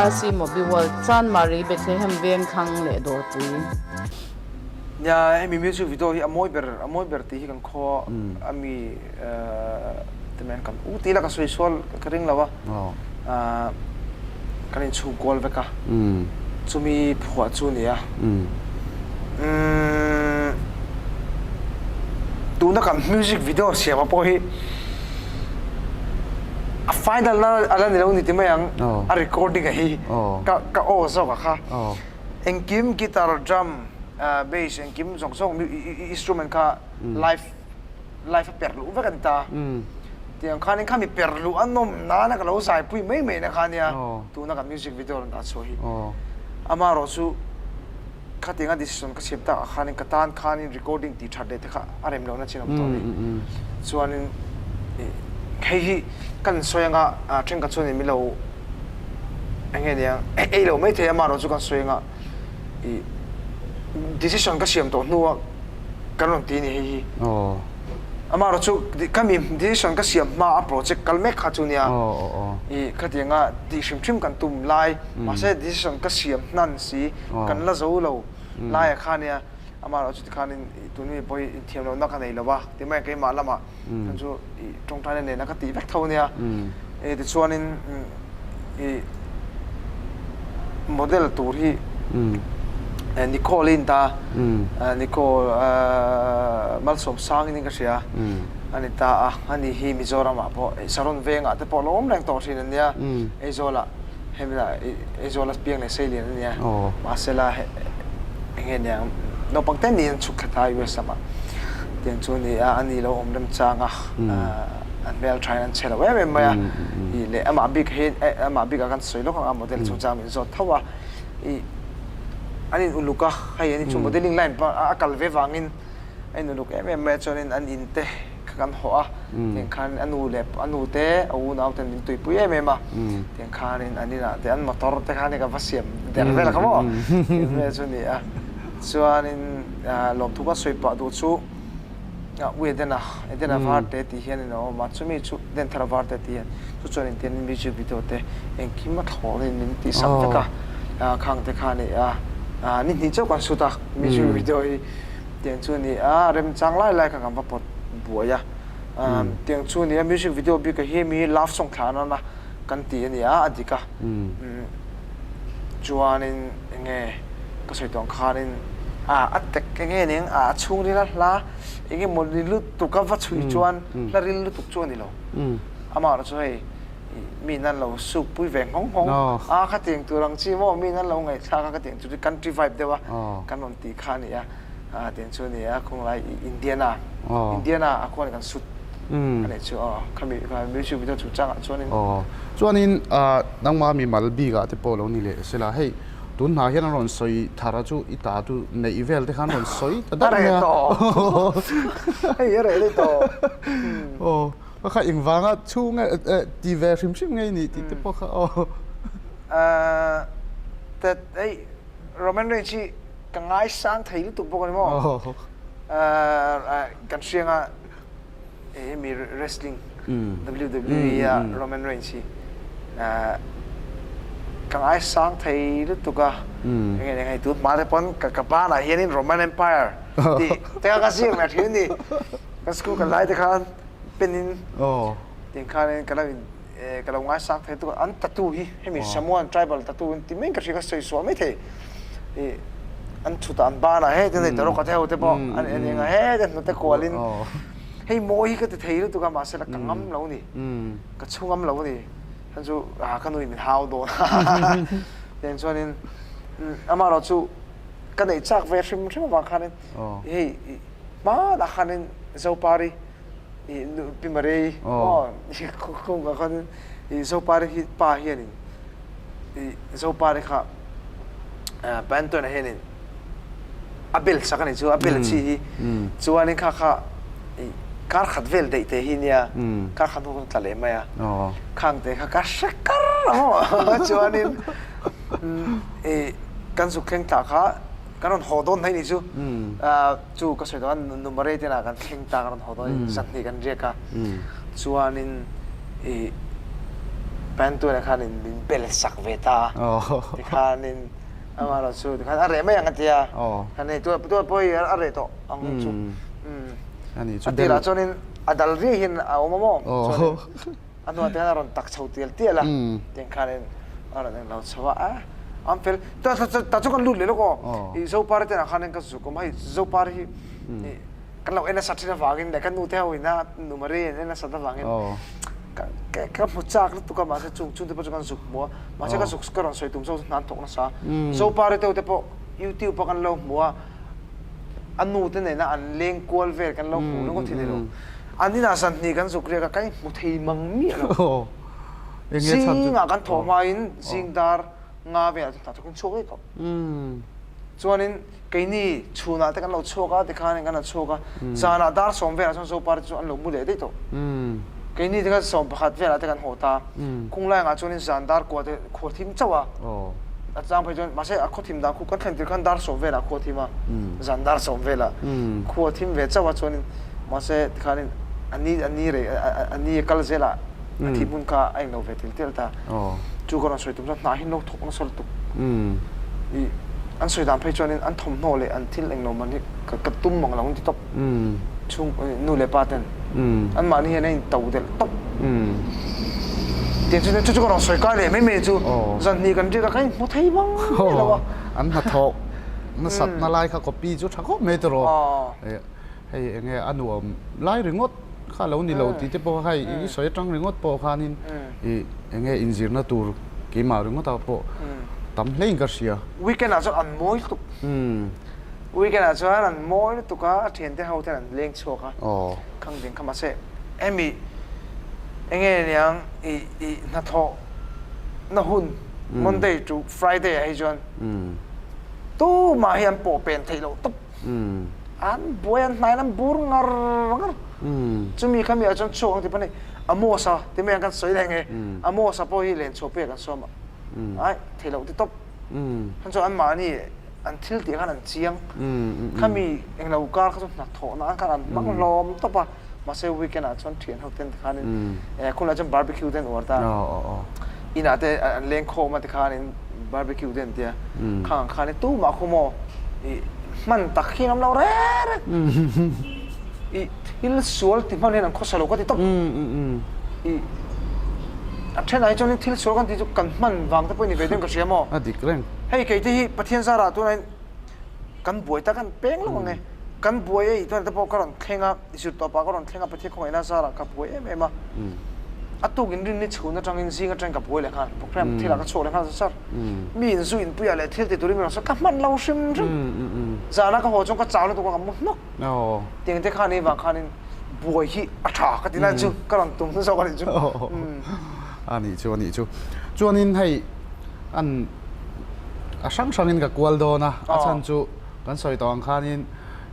RC Mobiworld, Chanmari, Bethlehem veng thlang leh Dawrpui. Nia, hemi music video hi a mawi ber, a mawi ber tih hi kan khaw a mi te men kan u tih la ka sawi sual ka ring lo a, kan inchhung kual vek a, chumi phuah chu a ni a. Tuna kan music video siam ah pawh hi a final na a la ni lo ni ti mai ang a recording a hi ka ka aw zawk a kha engkim guitar drum bass engkim zawk zawk instrument kha live live a per luh vek a ni ta tiang khanin khami per luh a nawm nana ka lo zaipui mai mai na kha nia tuna kan music video rawn dah chhuah hi amaherawhchu Khatianga decision ka siam takah khanin ka tan khanin recording tih that leh te kha a rem lohna chin a awm tawh a ni. Chuanin hei hi kan sawi anga thenkhat chuanin min lo eng nge niang ei lo maithei a amaherawh chu kan sawi anga ih decision ka siam tawh hnua kan rawn ti a ni hei hi. Amaherawh chu ka mi decision ka siam hma a project kal mek kha chu nia ih khatianga tih hrim hrim kan tum lai mahse decision ka siam hnan si. Kan la zo lo lai a kha nia amaherawh chu tikhanin tun mi pawh hi inthiam lohna ka nei lo va timai keimah lamah khan chu i tawngtaina nena ka tih vek tho nia tichuanin i model tur hi Nicole in ta Nicole Malsawm Sangin ka hria a ni ta a ani hi Mizoramah pawh Saron vengah te pawh lo awm reng tawh thin a nia Aizawlah Hemi lah Aizawl a piang leh sei lian a nia. Mahse la eng nge nia naupang te niin an chhuk thla ta a US lamah. Tiang chu a ni a, a ni lo awm remchang a, an hmel tha in an chhe lo em em mai a. I leh amah bik hi amah bikah kan sawi lawk ang a model chungchang min zawt tho a. I an in uluk a, hei an in chu modelling line a kal ve vangin a in uluk em em mai a chuanin an in te kha kan hawh a tiang khan a nu leh a nu te a unau ten min tuipui em em a tiang khanin an inah te an motor te khan ka va siam der vel kha maw tiang vel chu a ni a chuanin lawmthu kan sawi pah duh chu u Edena Edena Varte tih hian in a awm a chumi chu Denthara Varte tih hian chu chuan in tian music video te engkim a thlawnin min tih sak vek a khang te kha a ni a ni hnih chauh kan shoot a music video hi. Tiang chu a ni a, remchang lai lai kha kan va pawt buai a. Tiang chu a ni a, music video bik ah hi mi love song thlah nana kan ti a ni a, a dik a. Chuanin enge ka sawi tawh ang khanin a tek enge ning a chhungril a hla enge maw ni lutuk a va chhui chuan hla ril lutuk chu a ni lo. Amah erawh chu hei mi nan lo suk pui ve nghawng nghawng a khatiang tur ang chi maw mi nan lo ngaihthlak a khatiang chu country vibe deuh a kan rawn tih kha a ni a tiang chu a ni a khawnglai Indiana Indiana a khuan kan sut a nih chu aw khami music video chung changah chuanin chuanin nangma mi mal bikah te pawh lo ni leh sela hei. Tun hna hian an rawn sawi thar a chu i ta chu neih vel te khan rawn sawi ta daih mai a. A reh tawh. Hei a reh daih tawh. Aw ka kha engvanga chhung e ti ve hrim hrim ngei ni tih te pawh kha aw. Tet hei Roman Reigns hi ka ngaisang thei lutuk bawk a ni maw? Kan hrianga hemi wrestling WWE a Roman Reigns hi ka ngaisang thei lutuk a enge eng hei tun hma te pawn ka banah hianin Roman Empire tih te kha ka ziak leh thin a ni ka school kal lai te khan pen in tiang khanin ka lo in ka lo ngaisang thei lutuk a an tattoo hi hemi Samoan tribal tattoo an ti mai in ka hria ka sawi sual maithei ih an chhutah an banah he te nei ta rawk a te ho te pawh an en eng a he te hnute kualin hei mawi hi ka ti thei lutuk a mahse la ka ngam lo a ni ka chhu ngam lo a ni chuan chu ah ka nuin min hau dawn a tiang chuanin amaherawh chu ka neih chak ve hrim hrim avang khanin hei hmanah khanin Zopari ih Pi Marei aw kawngah khanin ih Zopari hi pa hianin ih Zopari kha Pantone hianin a bel sak a ni chu a bel chi hi chuanin kha kha ih kar khat vel daih te hi nia kar khat hnu khan tla leh mai a khang te kha ka hre kar a maw chuanin ih kan zuk thleng tah kha kan rawn haw dawn hnai ni chu chu ka sawi tawh a Numare te inah kan thleng ta kan rawn haw dawn a zanhnih kan riak a chuanin ih Pantuana khanin min bel sak ve ta a tikhanin amaherawh chu tikhan a reh mai ang a tia khan hei tuah tuah pawh hi a reh tawh ang chu a tirah chuanin a dal riai hian a awm a maw chuanin A hnuah te hian a rawn tak chho tial tial a, tiang khanin a rawn englo chho a, a an fel. Ta ta chu kan lut leh lawk aw, i Zopari te ah khanin ka zuk awm a, hei Zopari hi i kan lo en nasat thin avangin leh ka nu te ho ina nu Maria in en nasat avangin ka ka hmu chak lutuk a, mahse chung chung te pawh chu kan zuk hmu a, mahse ka zuk ka rawn sawi tum zawk chu hna an thawk nasa. Zopari te ho te pawh YouTube a kan lo hmu a, a nu te nena an leng kual vel kan lo hmu ringawt hi ni lo. An inah zanhnih kan zuk riak a, kan inhmu thei mang miah lo. Zingah kan thawh hmain zing dar nga velah chuan tah chu kan chhuak daih tawh. Chuanin keini chhunah te kan lo chhuak a, tikhanin kan han chhuak a, zanah dar sawm velah chuan Zopari te chu an lo mu leh daih tawh. Keini te kha 11 velah te kan haw ta. Khunglaiangah chuanin zan dar kua te khua thim chauh a, a chang phei chuan mahse a khaw thim dan khu kan thlen tir khan dar sawm velah khua thim a, zan dar sawm velah khua thim ve chauh a chuanin mahse tikhanin a ni a ni rei a ni a kal zelah a thim hun kha a englo ve tel tel ta. Chu ka rawn sawi tum chuan hnah hi an lo thawk nasa lutuk. I an sawi dan phei chuanin an thawmhnaw leh an thil englo man hi ka tum mang lo an ti tawp. Chhung nu leh pa ten an mahni hian a in to delh tawp. Tiang chu chu chu ka rawn sawi kai leh mai mai chu zan hnih kan riak a ka inhmu thei vang mai lo a. An hnathawk nasat na lai kha copy chu tha khawp mai tawh. Hei enge a nuam lai ringawt kha lo ni lo tih te pawh kha hei i sawi atang ringawt pawh khanin i enge inzirna tur keimah ringawt ah pawh tam hlein ka hria. Weekend ah chuan an mawi lutuk. Weekend ah chuan an mawi lutuk a, a thiante ho ten an leng chhuak a, khang ding kha mahse hemi enge niang i i hnathawh na hun Monday to Friday ah hi chuan tumah hi an pawh pen theih loh tawp. An buai an hnaiin an bur ngar ngar. Chumi khami ah chuan chhuak ang ti pawh ni Amos-a ti mai ang kan sawi leh nge Amos-a pawh hi len chhuah pui ah kan sawm a ai theih loh ti tawp. Khan chuan anmahni an thil tih khan an chiang. Khami englo kar kha chu hnathawhna an khan an hmang hlawm tawp a mahse weekend ah chuan thian ho ten tikhanin khulai chuan barbecue te an uar ta. Inah te an leng khawm a tikhanin barbecue te an tia. Khang ang khanin tumah khu maw i hman tak hi an awm lo reng reng. I thil sual ti hman hian an khawsa lo ka ti tawp. I a thenah hi chuanin thil sual kan tih chu kan hman vang te pawh i ni ve dawn ka hria maw? A dik reng. Hei kei te hi Pathian zarah tunah kan buai tak an peng lo ang e. Kan buai e tih te pawh ka rawn thleng a, zirtawpah ka rawn thleng a Pathian khawngaihna zarah ka buai em em a. A tuk inrin ni chhun atangin zing atangin ka buai leh nghal. Program thilah ka chhuak leh nghal zar zar. Mi in zu inpuiah leh thil ti turin min rawn sawi ka hman lo hrim hrim. Zana ka haw chuan ka chau lutuk a ka mu hnawk. Tiang te khan ei vang khanin buai hi a tha ka ti lai chu ka rawn tum zawk a nih chu. A nih chu a nih chu. Chuanin hei an A hrang hrangin ka kual dawn a, a chhan chu kan sawi tawh ang khanin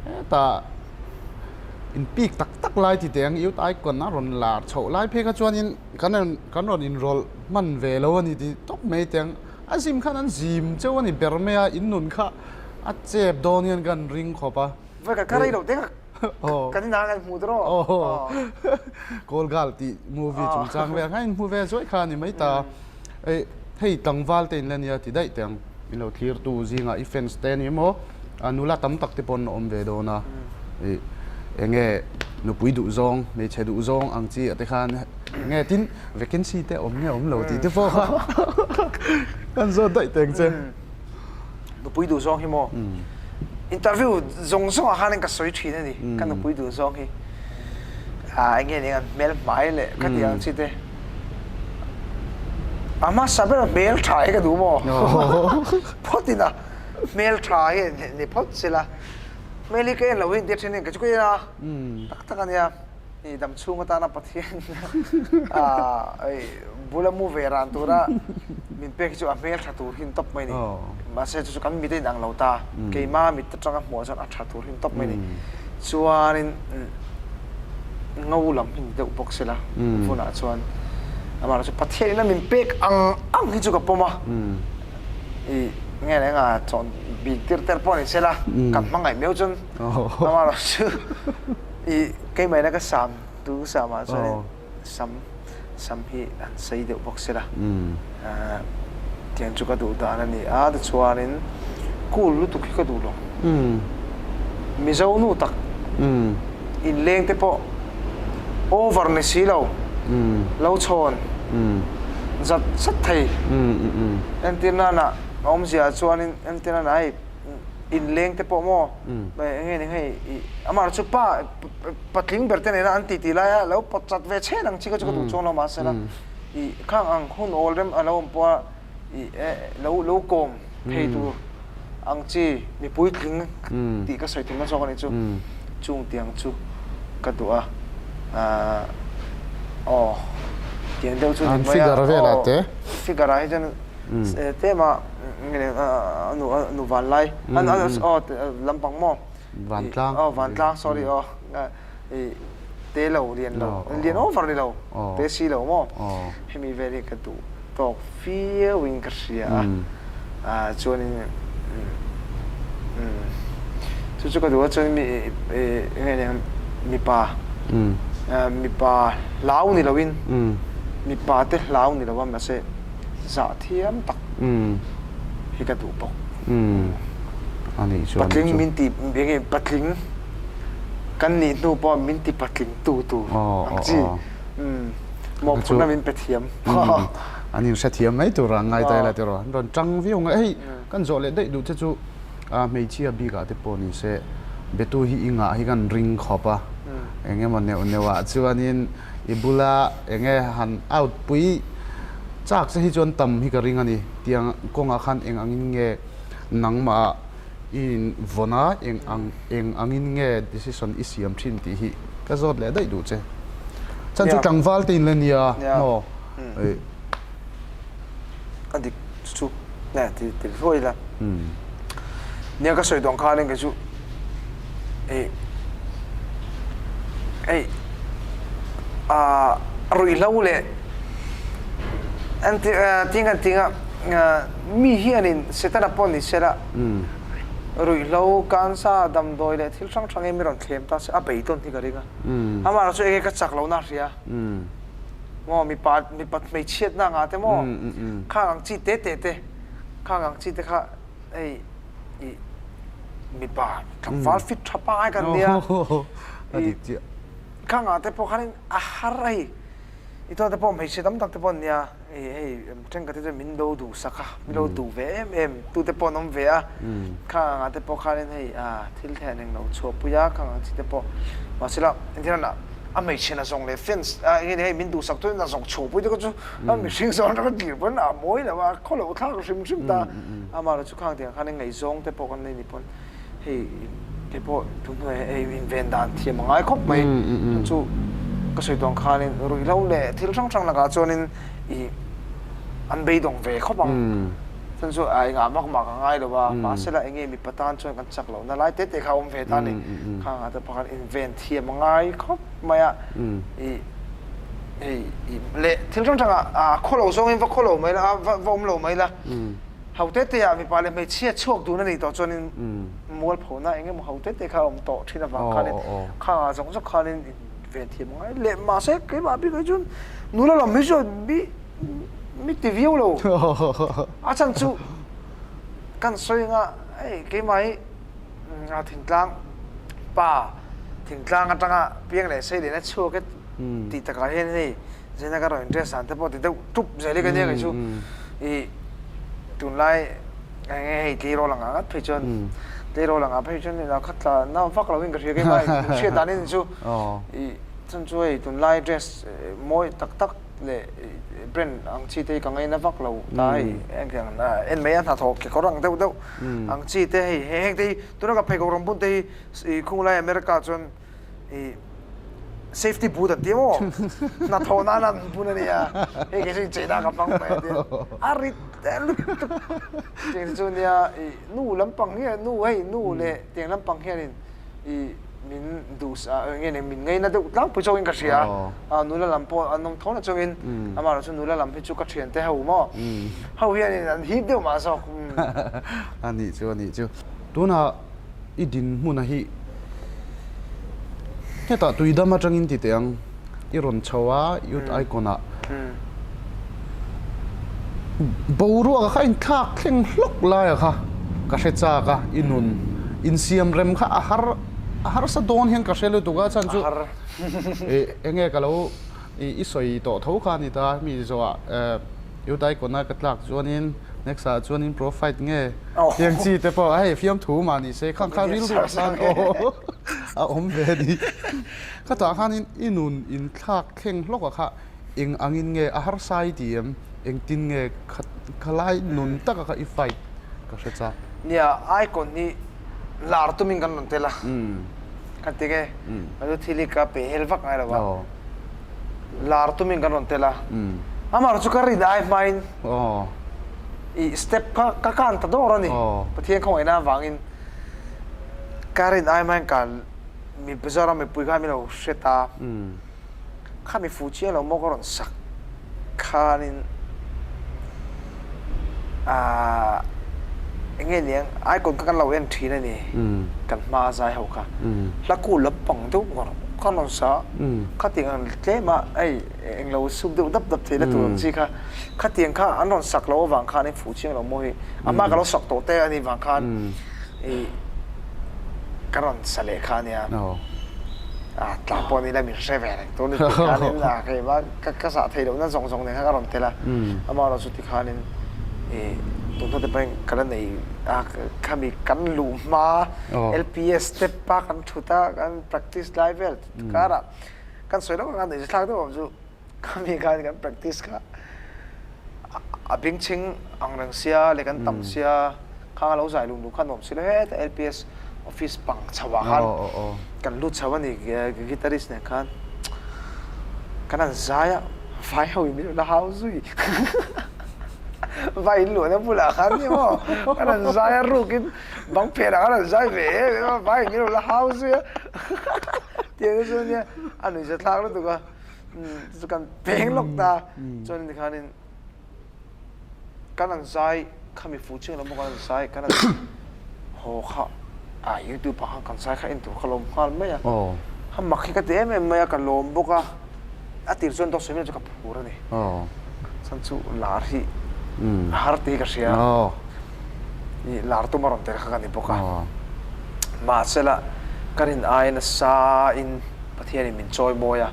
hetah in pik tak tak lai ti teh ang youth icon a rawn lar chhoh lai phei kha chuanin kan rawn kan rawn inrawlh hman ve lo a ni ti tawp mai teh ang. A zim khan an zim cheu a ni ber mai a, in nun kha a chep dawn hian kan ring khawp a. Vai ka rei lo te ka kan inah kan hmu tawh rawh. Call Girl tih movie chungchang vel kha in hmu ve zuai kha a ni mai ta. Hei tlangval te in la nia ti daih teh ang. In lo thlir tu zingah i fans te ni emaw nula tam tak te pawn a awm ve dawn a. Enge nupui duh zawng, hmeichhe duh zawng ang chi ah te khan enge tin vacancy te awm nge awm lo tih te pawh kha kan zawt daih teh ang che. Nupui duh zawng hi maw? Interview zawng zawng ah khanin ka sawi thin a ni, ka nupui duh zawng hi. Ah enge ning an hmel hmai leh ka tih ang chi te. A hmasa ber hmel tha hi ka duh maw? Phawt in a hmel tha hi ni phawt sela. Hmel hi ka en lo hi intia thin in ka chu ka en a, tak tak a nia. I dam chhung atana Pathian bula mu ve ran tura min pek hi chu a hmel tha tur hin tawp mai ni. Mahse chu chu kan mit a inang lo ta. Keima mit atanga hmuh chuan a tha tur hin tawp mai ni. Chuanin ngo lam hi ni deuh bawk sela hunah chuan amaherawhchu Pathian ina min pek ang ang hi chu ka pawm a. I nge leh enga chawn bik tir ter pawh ni sela kan hmangaih meuh chuan amaherawhchu I keimahina ka sam tu sam ah chuan sam sam hi an sei deuh bawk sela tiang chu ka duh dan a ni a tichuanin cool lutuk hi ka duh lo Mizo nu tak inleng te pawh over ni si lo lo chhawn zat zat thei entir nana a awmzia ah chuanin entir nana hei inleng te pawh maw enge ni hei ih amah chu pa patling ber te nena an titi lai a lo pawt chat ve chhen ang chi kha chu ka duh chuang lo mahse la ih khang ang hun awl rem a lo awm pawh a ih eh lo lo kawm thei tur ang chi mi puitling tih ka sawi tumna zawk a nih chu chung tiang chu ka duh a ah aw tiang deuh chu ni mai a aw figure ah hi chuan Tlema nu vanlai aw lampang maw vantlang aw vantlang sorry aw te lo lian lo lian over ni lo te si lo maw hemi vel hi ka duh tawk viau in ka hria a chuanin chu chu ka duh a chuan mi mipa mipa hlau ni loin mipa te hlau ni lo a mahse zah thiam tak hi ka duh bawk. Patling min ti enge patling kan nih hnu pawh min ti patling tu tur ang chi mawhphurhna min pe thiam. An in hrethiam mai tur a ngai ta ila tiraw an rawn tang viau ngai hei kan zawh leh daih duh che chu hmeichhia bikah te pawh ni se betu hi i ngah hi kan ring khawp a engemaw neuh neuh ah chuanin I bula enge han out pui chak che hi chuan tam hi ka ring a ni. Tiang kawngah khan eng angin nge nangmah i in vawn a, eng ang eng angin nge decision i siam thin tih hi ka zawt leh daih duh che. Chan chu tlangval te in la nia maw? A dik chu nge ti ti hluai ila. Nia ka sawi dawn khanin kei chu hei hei ah ruihhlo leh an ti ting an tinga mi hianin Setana pawh ni sela ruihhlo cancer damdawi leh thil hrang hrang hi mi rawn thlem ta se a beidawn hi ka ring a. Amaherawhchu chu enge ka chak lohna a hria. Maw mipa mipa hmeichhiatna anga te maw khang ang chi te te te khang ang chi te kha hei i mipa tlangval fit tha pangai kan nia i khang ah te pawh khanin a har a hei i tawn te pawh hmeichhe tam tak te pawh an nia hei hei thenkhat te chuan min lo duhsak a min lo duh ve em em tu te pawh an awm ve a khang ang ah te pawh khanin hei ah thil thei an englo chhuahpui a khang ang chi te pawh mahsela engtin a A hmeichhe na zawng leh fans a enge ni hei min duhsak chuan na zawng chhuahpui te kha chu a mihring zawng atanga tir pawn a mawi lo a khaw loh thlak hrim hrim ta amaherawh chu khang tiang khan ngaihzawng te pawh kan nei ni pawn hei kei pawh tun hnuai hei inven dan thiam a ngai khawp mai chu ka sawi tawn khanin ruihhlo leh thil hrang hrang lakah chuanin ih an beidawng ve khawp ang. Chuan chu a engah vak mah ka ngai lo a, mahsela enge mipa tan chuan kan chak lohna lai te te kha a awm ve ta a ni. Khangah te pakhat inven thiam a ngai khawp mai a, ih hei ih leh thil hrang hrangah a khaw lo zawngin va khaw lo mai la a, va va awm lo mai la. Ho te te ah mipa leh hmeichhia chhuak dun a nih tawh chuanin mualphona eng emaw ho te te kha a awm tawh thin avang khanin khangah zawng zawng khanin inven thiam a ngai leh mahse keimah bik hi chuan nula lam hi chuan mi mi ti viau lo a chhan chu kan sawi anga hei keimah hi thingtlang pa thingtlang atanga piang leh sei lehna chhuak e tih takah hian hei Zina ka rawn interest dan te pawh ti deuh tup zel hi ka nia kei chu i tunlai enge hei tleirawl anga ngat phei chuan tleirawl anga phei chuan ina kha tla na vak lo in ka hria keimah hriat dan in chu i chun chu hei tunlai dress mawi tak tak leh brand ang chi te hi ka ngaina vak lo ta hei engtiang en mai a hnathawh kekawr ang deuh deuh ang chi te hei heng te hi tuna ka pheikhawk rawn bun te hi i khunglai America chuan i safety boot an ti maw hnathawh nan an bun a nia hei kei chu incheina ka hmang mai a tia a rit lutuk tiang chu nia i nu lampang hian nu hei nu leh tiang lampang hianin i min duh nge ni min ngaina deuh tlangpui chauhin ka hria a nula lam pawh an awm tho na chungin amaherawhchu nula lam hi chu ka thiante ho maw ho hianin an hip deuh mah zawk a nih chu a nih chu tunah I dinhmuna hi hetah tuidam atangin ti teh ang, i rawn chho a Youth Icon ah boruak kha inthlak thleng hlawk lai a kha ka hre chak a, i nun insiam rem kha a har a harsa dawn hian ka hre lutuk a chhan chu enge ka lo i sawi tawh tho kha a ni ta mi zawhah Youth Icon a ka tlak chuanin next ah chuanin pro fight nge tiang chi te pawh hei fiamthu mah ni se khang kha rilru ah khan aw a awm ve a ni. Khatah khanin i nun in thlak thleng hlawk ah kha eng angin nge a harsa i ti em engtin nge khalai nun taka kha i fight ka hre chak. Nia Icon hi lar tumin kan rawn tel a kan ti nge chu thil hi ka pehhel vak ngai lo a. Lar tumin kan rawn tel a, amah chu ka rin ai hmain i step kha ka kan ta dawr a ni. Pathian khawngaihna avangin ka rin ai hmain ka mi Mizoram mipui kha min lo hre ta. Kha mi fuh chiang lo maw ka rawn sak khanin aah eng nge niang icon kha kan lo en thin a ni kan hma zai ho kha hla kul lampang deuh ngawr kha rawn sa khatiang ang tlem a hei eng lo suk deuh dap dap theihna tur ang chi kha khatiang kha an rawn sak loh avang khan in fuh chiang lo maw hi a hma ka lo sak tawh te a nih vang khan ih ka rawn sa leh kha a nia a tla pawh ni la min hre ve reng tur ni tih khanin a keimah ka ka zah theih lohna zawng zawng nen khan ka rawn tel a amaherawh chu tikhanin ih tunhma te pawhin ka la nei a khami kan luh hma LPS step a kan thut a kan practice lai vel karah kan sawi lawk ang a nuihza thlak deuh awm chu khami khan kan practice kha a bingchhing ang reng sia leh kan tam sia khang a lo zai lung lung kha nuam si lo heta LPS office pang chho ah khan kan lut chho a ni guitarist nen khan kan han zai a vai ho in min rawn hau zui vai in luahna bulah khan ni maw kan han zai a rukin bang phenah khan han zai ve em em a vai in min rawn la hau zui a tiang te chuan nia a nuihza thlak lutuk a. Chu kan peng lawk ta chuan tikhanin kan an zai khami fuh chiang lo maw kan an zai kan an haw kha a youtube ah khan kan zai kha en tur kha lawm nghal mai a kha mak hi ka ti em em mai a ka lawm bawk a a tir chuan dawt sawi chu ka phur a ni chuan chu lar hi a har tih hi ka hria i lar tum a rawn tel kha ka ni bawk a mahsela ka rin ai nasa in Pathianin min chawi mawi a,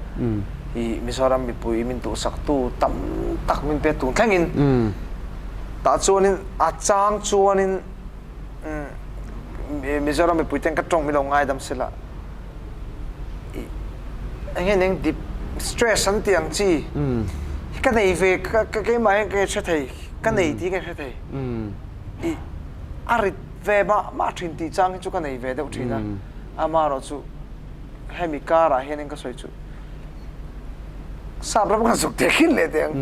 i Mizoram mipui min duhsaktu tam tak min pe tun thlengin tah chuanin a chang chuanin Mizoram mipui ten ka tawng min lo ngaidam sela i eng nge eng dip stress an tih ang chi hi ka nei ve ka keimah hian ka hre thei ka nei tih ka hre thei i a rit ve mah mah thin tih chang hi chu ka nei ve deuh thin a amaherawhchu Hemi karah hianin ka sawi chu sap ram kan zuk teh khin leh teh ang.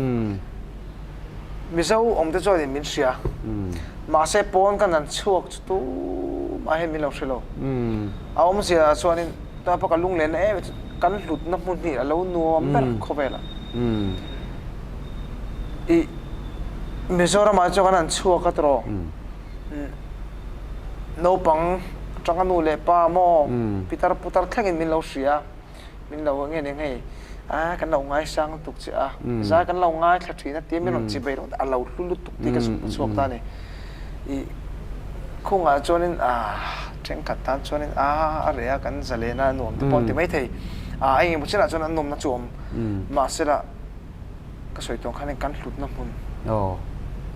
Mizo awm te chuanin min hria. Mahse pawn kan han chhuak chu tumah hian min lo hre lo. A awmzia ah chuanin tunah pawh ka lunglen na em em chu kan hlutna hmun hi a lo nuam ber khawvel ah. I Mizoram ah chuan kan han chhuak a tawh naupang atanga nu leh pa maw pitar putar thlengin min lo hria. Min lo nge eng hei a kan lo ngaisang lutuk che a, zai kan lo ngaithla thin a tia min rawn chi bai ringawt a lo hlu lutuk tih ka zuk chhuak ta a ni. I khungah chuanin a thenkhat tan chuanin a a reh a kan zalen a nuam te pawh an ti maithei. A engemaw chinah chuan an nawmna chu a awm. Mahsela ka sawi tawng khanin kan hlutna hmun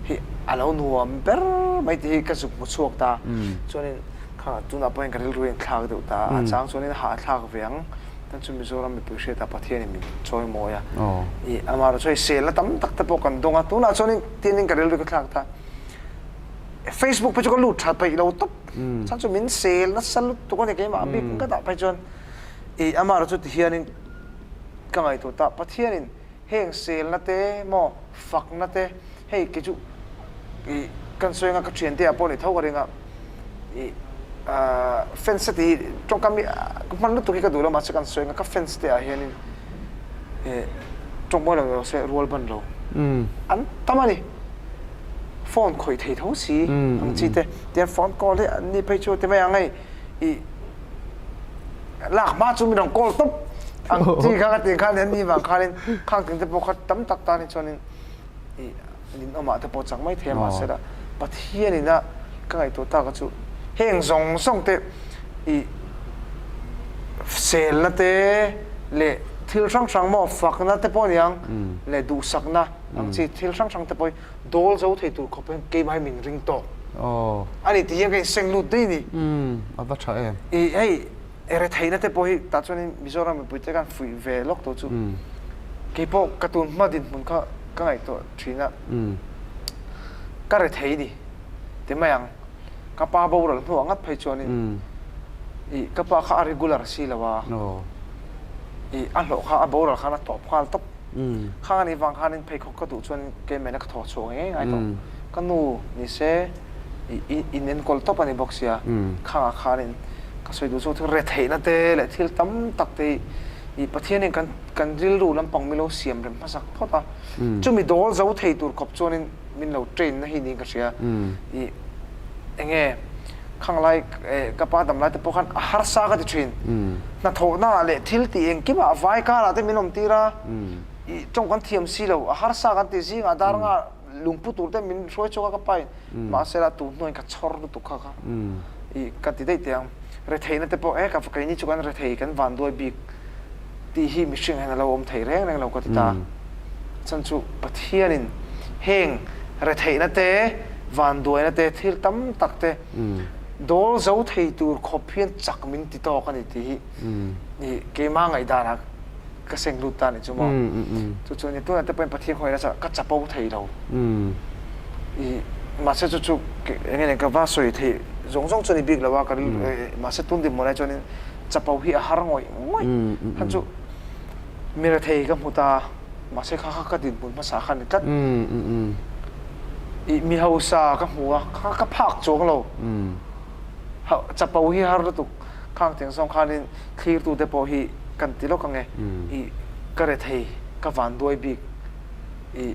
hi a lo nuam ber mai tih hi ka zuk hmu chhuak ta. Chuanin kha tunah pawhin ka rilru in thlak deuh ta a, a chang chuanin hah thlak ve ang. Tan chu Mizoram mipui hriatah Pathianin min chawi mawi a, i amaherawh chu hei selna tam tak te pawh kan dawng a, tunah chuanin tianin ka rilru ka thlak ta. Facebook phei chu ka lut that peih lo tawp, chhan chu min sel nasa lutuk a ni keimah bik ka dah phei chuan i amaherawh chu tihianin ka ngaihtuah ta, Pathianin heng selna te maw fakna te hei kei chu ih kan sawi anga ka thiante ah pawh ni tho ka ring a ih ah fans te tih hi tawngkam hi ka hman lutuk hi ka duh lo mahse kan sawi anga ka fans te ah hianin ih tawng mawi lo ni lo se rual ban lo an tam a ni phone khawih thei tho si ang chi te tian phone call hi an ni phei chu ti mai ang hei ih lak hma chu min rawn call tawp ang chi kha ka tih khan an ni vang khanin khang ting te pawh kha tam tak tan hi chuanin ih ninawmah te pawh chak mai thei a mahse la Pathianin a ka ngaihtuah tak a chu heng zawng zawng te ih selna te leh thil hrang hrang maw fakna te pawh a niang leh duhsakna ang chi thil hrang hrang te pawh hi dawl zo thei tur khawp hian keimah hi min ring tawk a ni tih hian ka inseng lut daih a ni. A va tha em. Ih hei retheihna te pawh hi tah chuanin Mizoram mipui te khan fuih ve lawk tawh chu keipawh ka tun hma dinhmun kha ka ngaihtuah thin a, ka rethei ni ti mai ang, ka pa boral hnuah ngat phei chuanin ih ka pa kha a regular si lo a, ih a hlawh kha a boral khan a tawp nghal tawp. Khang anih vang khanin pheikhawk ka duh chuan keimahna ka thaw chhuak ngei ngai tawh. Ka nu ni se i in enkawl tawp a ni bawk sia. Khangah khanin ka sawi duh chu thil retheihna te leh thil tam tak te hi i Pathianin kan kan rilru lampang min lo siam rem hmasak phawt a. Chumi dawl zo thei tur khawp chuanin min lo train na hi niin ka hria. I enge khang lai ka pa dam lai te pawh khan a harsa ka ti thin. Hnathawhna ah leh thil tih engkimah a vai karah te min awm tir a, i tawng kan thiam si lo, a harsa kan ti zingah dar nga lungpu tur te min hruai chhuak a ka pa in mahse la tun hnuaiin ka chhawr lutuk kha kha i ka ti daih teh ang. Retheihna te pawh e ka keini chu kan rethei kan vanduai bik tih hi mihring hian a lo awm thei reng reng lo ka ti ta. Chan chu Pathianin heng retheihna te, vanduaina te, thil tam tak te dawl zo thei tur khawp hian chak min ti tawk a ni tih hi i keimah ngaihdanah ka seng lut ta a ni chu maw. Chu chu ni tunah te pawhin Pathian khawngaih nasa ka chapo thei lo. I mahse chu chu eng nge ka va sawi theih zawng zawng chu a ni bik lo a ka mahse tun dinhmun lai chuanin chapo hi a har ngawih ngawih khan chu mi rethei ka hmu ta mahse kha kha ka dinhmun hmasa kha a ni tlat. I mi hausa ka hmu a kha ka phak chuang lo. Chapo hi har lutuk khang tiang zawng khanin thlirtute pawh hi kan ti lawk ang e, i ka rethei, ka vanduai bik, i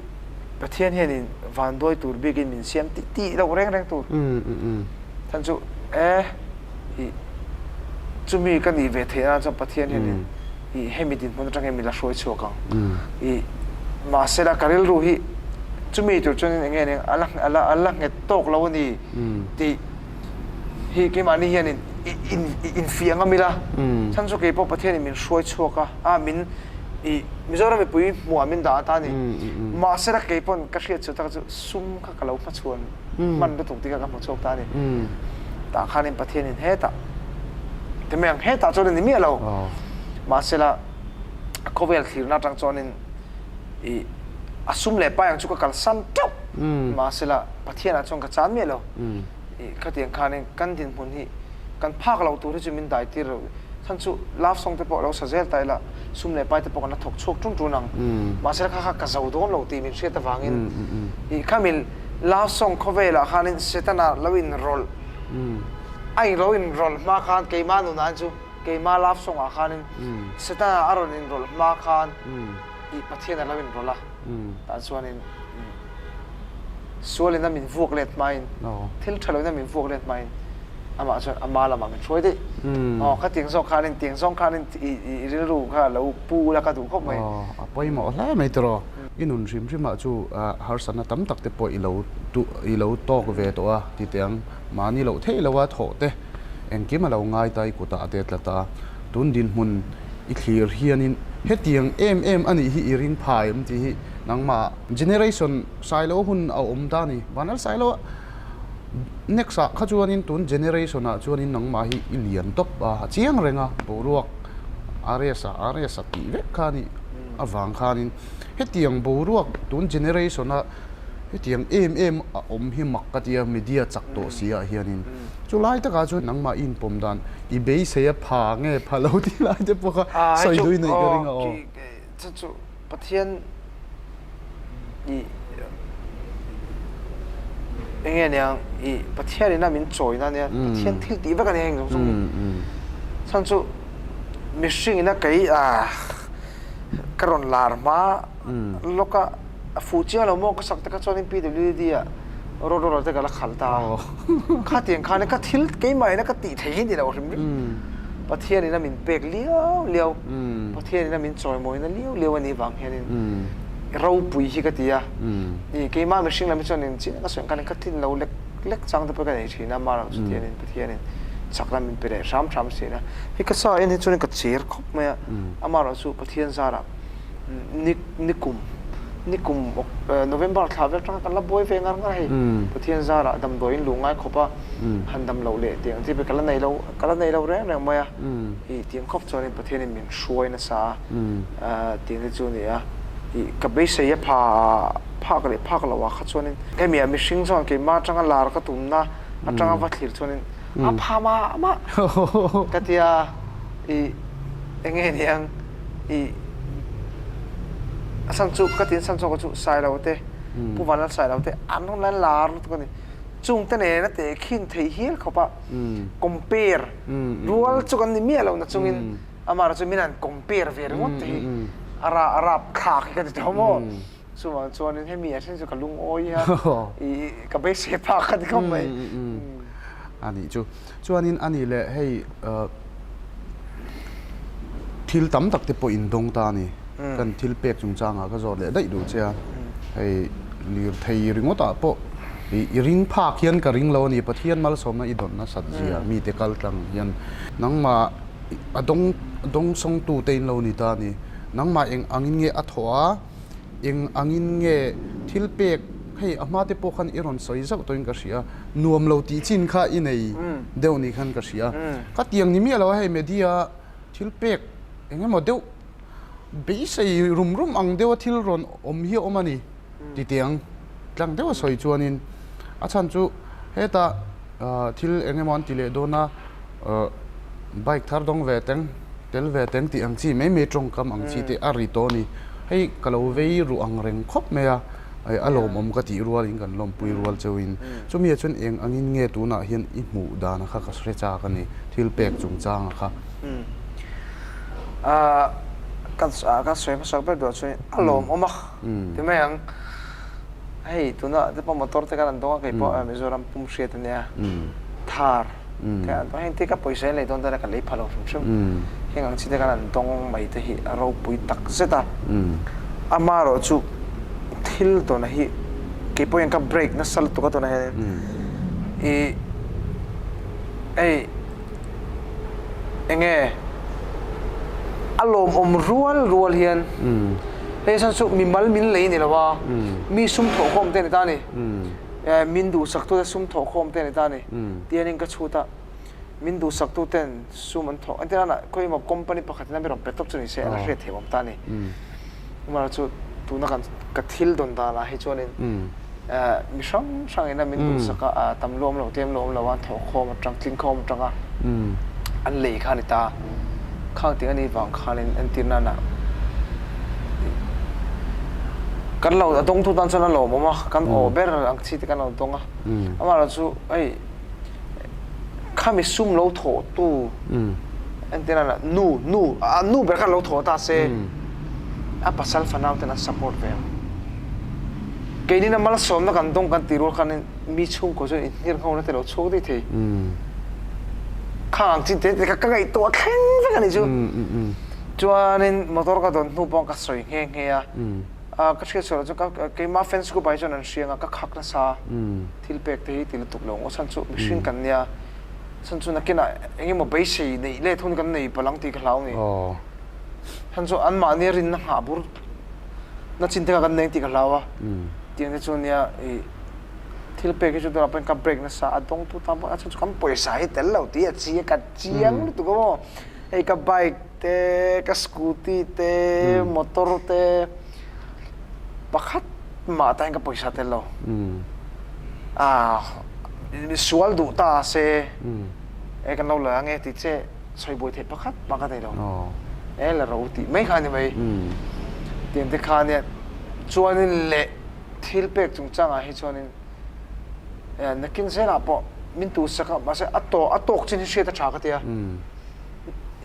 Pathian hianin vanduai tur bikin min siam tih tih loh reng reng tur. Chhan chu e, i chumi ka nih ve theih nan chuan Pathian hianin i hemi dinhmun atang hian min la hruai chhuak ang. I mahsela ka rilru hi chumi tur chuanin eng nge eng a la a la a la nghet tawk lo a ni tih Hi keimahni hian in infiah ngam ila, chhan chu keipawh Pathianin min hruai chhuak a, a min i Mizoram mipui hmuah min dah ata a ni. Mahsela keipawn ka hriat chu tak chu sum kha ka lo hmachhuan hman lutuk tih kha ka hmu chhuak ta a ni. Tah khanin Pathianin hetah ti mai ang, hetah chuan a ni miah lo. Mahsela khawvel thlirna atang chuanin i a sum leh pai ang chu ka kalsan teuh. Mahsela Pathianah chuan ka chan miah lo. Khatiang khanin kan dinhmun hi kan phak loh tur hi chu min dai tir lo. Chhan chu love song te pawh lo sa zel ta ila sum leh pai te pawh kan la thawk chhuak ṭun ṭun ang. Mahse kha kha ka zo dawn lo tih min hriat avangin ih khami love song khawvelah khanin Setana lo inrawlh a in lo inrawlh hma khan keimah nunah chu keimah love song ah khanin Setana a rawn inrawlh hma khan ih Pathian a lo inrawlh a tah chuanin Sualin a min vuak let hmain, thil tha loin a min vuak let hmain amah chuan ama lamah min hruai daih. Aw, kha tiang zawk khanin, tiang zawng khanin i rilru kha lo pu ula ka duh khawp mai. Aw, a pawimawh hle mai tiraw. I nun hrim hrimah chu harsatna tam tak te pawh i lo i lo tawk ve tawh a ti teh ang. Mahni loh theih loha thawh te engkim a lo ngai ta i kutah a te tlat a. Tun dinhmun i thlir hianin hetiang em em a nih hi i ring phai em tih hi nangmah Generation Sailo hun a awm ta a ni. Vanlal Sailo next ah kha chuanin tun generation ah chuanin nangmah hi i lian tawp a, a chiang reng a, boruak RS ah RS a tih vek kha a nih avang khanin hetiang boruak tun generation a hetiang em em a awm hi mak ka ti a, media chak tawh si ah hianin chulai takah chuan nangmah i inpawm dan i beisei a pha nge pha lo tih lai te pawh kha sawi dui neih ka ring a aw. Chu chu Pathian i enge aniang i Pathian ina min chawina ania Pathian thil tih vek ania heng zawng zawng hi chhan chu mihring ina kei ah ka rawn lar hma lawk a a fuh chiang lo maw ka sak te kha chuanin PWD ah road roller te ka la khalh ta a khatiang khan ka thil keimah ina ka tih thei hi ni lo hrim hrim Pathian ina min pek liau liau Pathian ina min chawimawina liau liau a nih vang hianin ropui hi ka ti a i keimah mihring lam hi chuan engchin ka sawi ang khan ka tlin lo lek lek chang te pawh ka nei thin a mah erawh chu tianin Pathianin chakna min pe leh hram hram thin a hei ka sa en hi chuan ka cher khawp mai a amaherawh chu Pathian zarah ni nikum nikum November thla vel atanga kan la buai ve ngar ngar a hei Pathian zarah damdawiin luh ngai khawp a han dam loh leh tiang chi ka la nei lo ka la nei lo reng reng mai a ih tiang khawp chuanin Pathianin min hruai nasa a tiang te chu a ni a ih ka beisei a pha phak leh phak loh ah kha chuanin hemi ah mihring chuan keimah atanga lar ka tumna atanga va thlir chuanin a pha mah mah ka tia ih enge niang ih a chhan chu ka tin chhan zawk chu Sailo te Pu Vanlal Sailo te an rawn la lar lutuk a ni. Chungte nena tehkhin theih hial khawp a compare rual chu kan ni miah lo na chungin amah chu min han compare ve ringawt te hi a ra a rap thlak hi ka ti tawh maw. Chuvang chuanin hemi ah then chu ka lungawi a i ka beisei phak ka ti khawp mai. A nih chu. Chuanin a nih leh hei thil tam tak te pawh in dawng ta a ni. Kan thil pek chungchangah ka zawt leh daih duh che a. Hei lirthei ringawt ah pawh i ring phak hian ka ring lo a ni. Pathian malsawmna i dawn nasat zia mite kal tlang hian nangmah a dawng dawng sawngtu te in lo ni ta a ni. Nangmah eng angin nge a thawh a, eng angin nge thil pek hei a hma te pawh khan i rawn sawi zauh tawhin ka hria. Nuam lo tih chin kha i nei deuh ni khan ka hria. Ka tiang ni miah lo a hei media thil pek eng emaw deuh beisei rum rum ang deuha thil rawn awm hi a awm a ni ti tiang tlang deuha sawi chuanin a chhan chu hetah thil eng emaw an ti leh dawn a bike thar dawng ve teng tel ve teng tih ang chi mai mai tawngkam ang chi te a ri tawh a ni. Hei ka lo vei ruh ang reng khawp mai a a lawmawm ka tih rualin kan lawmpui rual cheuhin chumi ah chuan eng angin nge tunah hian i hmuh dan kha ka hre chak a ni thil pek chungchanga kha. Kan kan sawi hmasak ber duah chuan a lawmawm a ti mai ang hei tuna te pawh motor te kan an dawng a kei pawh Mizoram pum hriat a nia thar te an dawng heng te ka pawisa in lei dawn dawn a ka lei pha lo hrim hrim heng ang chi te kan an dawng mai te hi a ropui tak zet a amaherawh chu thil tawna hi kei pawh hian ka break nasa lutuk a tunah hian ih hei enge a lawmawm rual rual hian hei chhan chu mimal min lei ni lo a mi sum thawhkhawm te a ni ta a ni min duhsak tute sum thawhkhawm te a ni ta a ni tianin ka chhut a min duhsak tuten sum an thawh entir nana khawi emaw company pakhat in a mi rawn pe tawp chu ni se a la hriat theih awm ta a ni amaherawhchu tuna kan ka thil dawn danah hi chuanin Mi hrang hrang ina min duhsak a, tam luam lo tlem luam lo a thawhkhawm atang tling khawm atanga an lei kha a ni ta. Khang ting a nih vang khanin entir nana kan lo a dawngtu tan chuan a lawmawm a, kan aw ber ang chi te kan lo dawng a. Amaherawhchu chu hei khami sum lo thawhtu entir nana nu nu a nu ber khan lo thawh ta se a pasal fanau ten an support ve ang. Keinin a malsawmna kan dawng kan tih rual khanin mi chhungkaw chuan inhngir nghona te lo chhuak daih thei. Khang ang chin te te kha ka ngaihtuah thleng vek a nih chu. Chuanin motor ka dawn hnu pawh ka sawi nghe nghe a, ka hriat sual chu ka keimah fans group ah hi chuan an hria ang a, ka khak nasa thil pek te hi ti lutuk lo ang chhan chu mihring kan nia, chhan chu nakinah eng emaw beisei neih let hun kan nei palh ang tih ka hlau a ni. Chhan chu anmahni rinna nghah bur na chin te kha kan nei ang tih ka hlau a, tiang te chu nia ih thil pek hi chu tunah pawhin ka break nasa a dawngtu tan pawh a chhan chu kan pawisa hi tel lo tih a chi a ka chiang lutuk a maw hei ka bike te ka scooty te motor te pakhat mah tan hian ka pawisa tel lo ah misual duh ta se e kan lo la ange tih che sawi buai theih pakhat mah ka nei lo. E la ro tih mai kha a ni mai. Tiang te kha nia chuanin leh thil pek chungchangah hi chuanin nakin zelah pawh min tuhsak a mahse a tawh a tawk chin hi hriat a tha ka tia.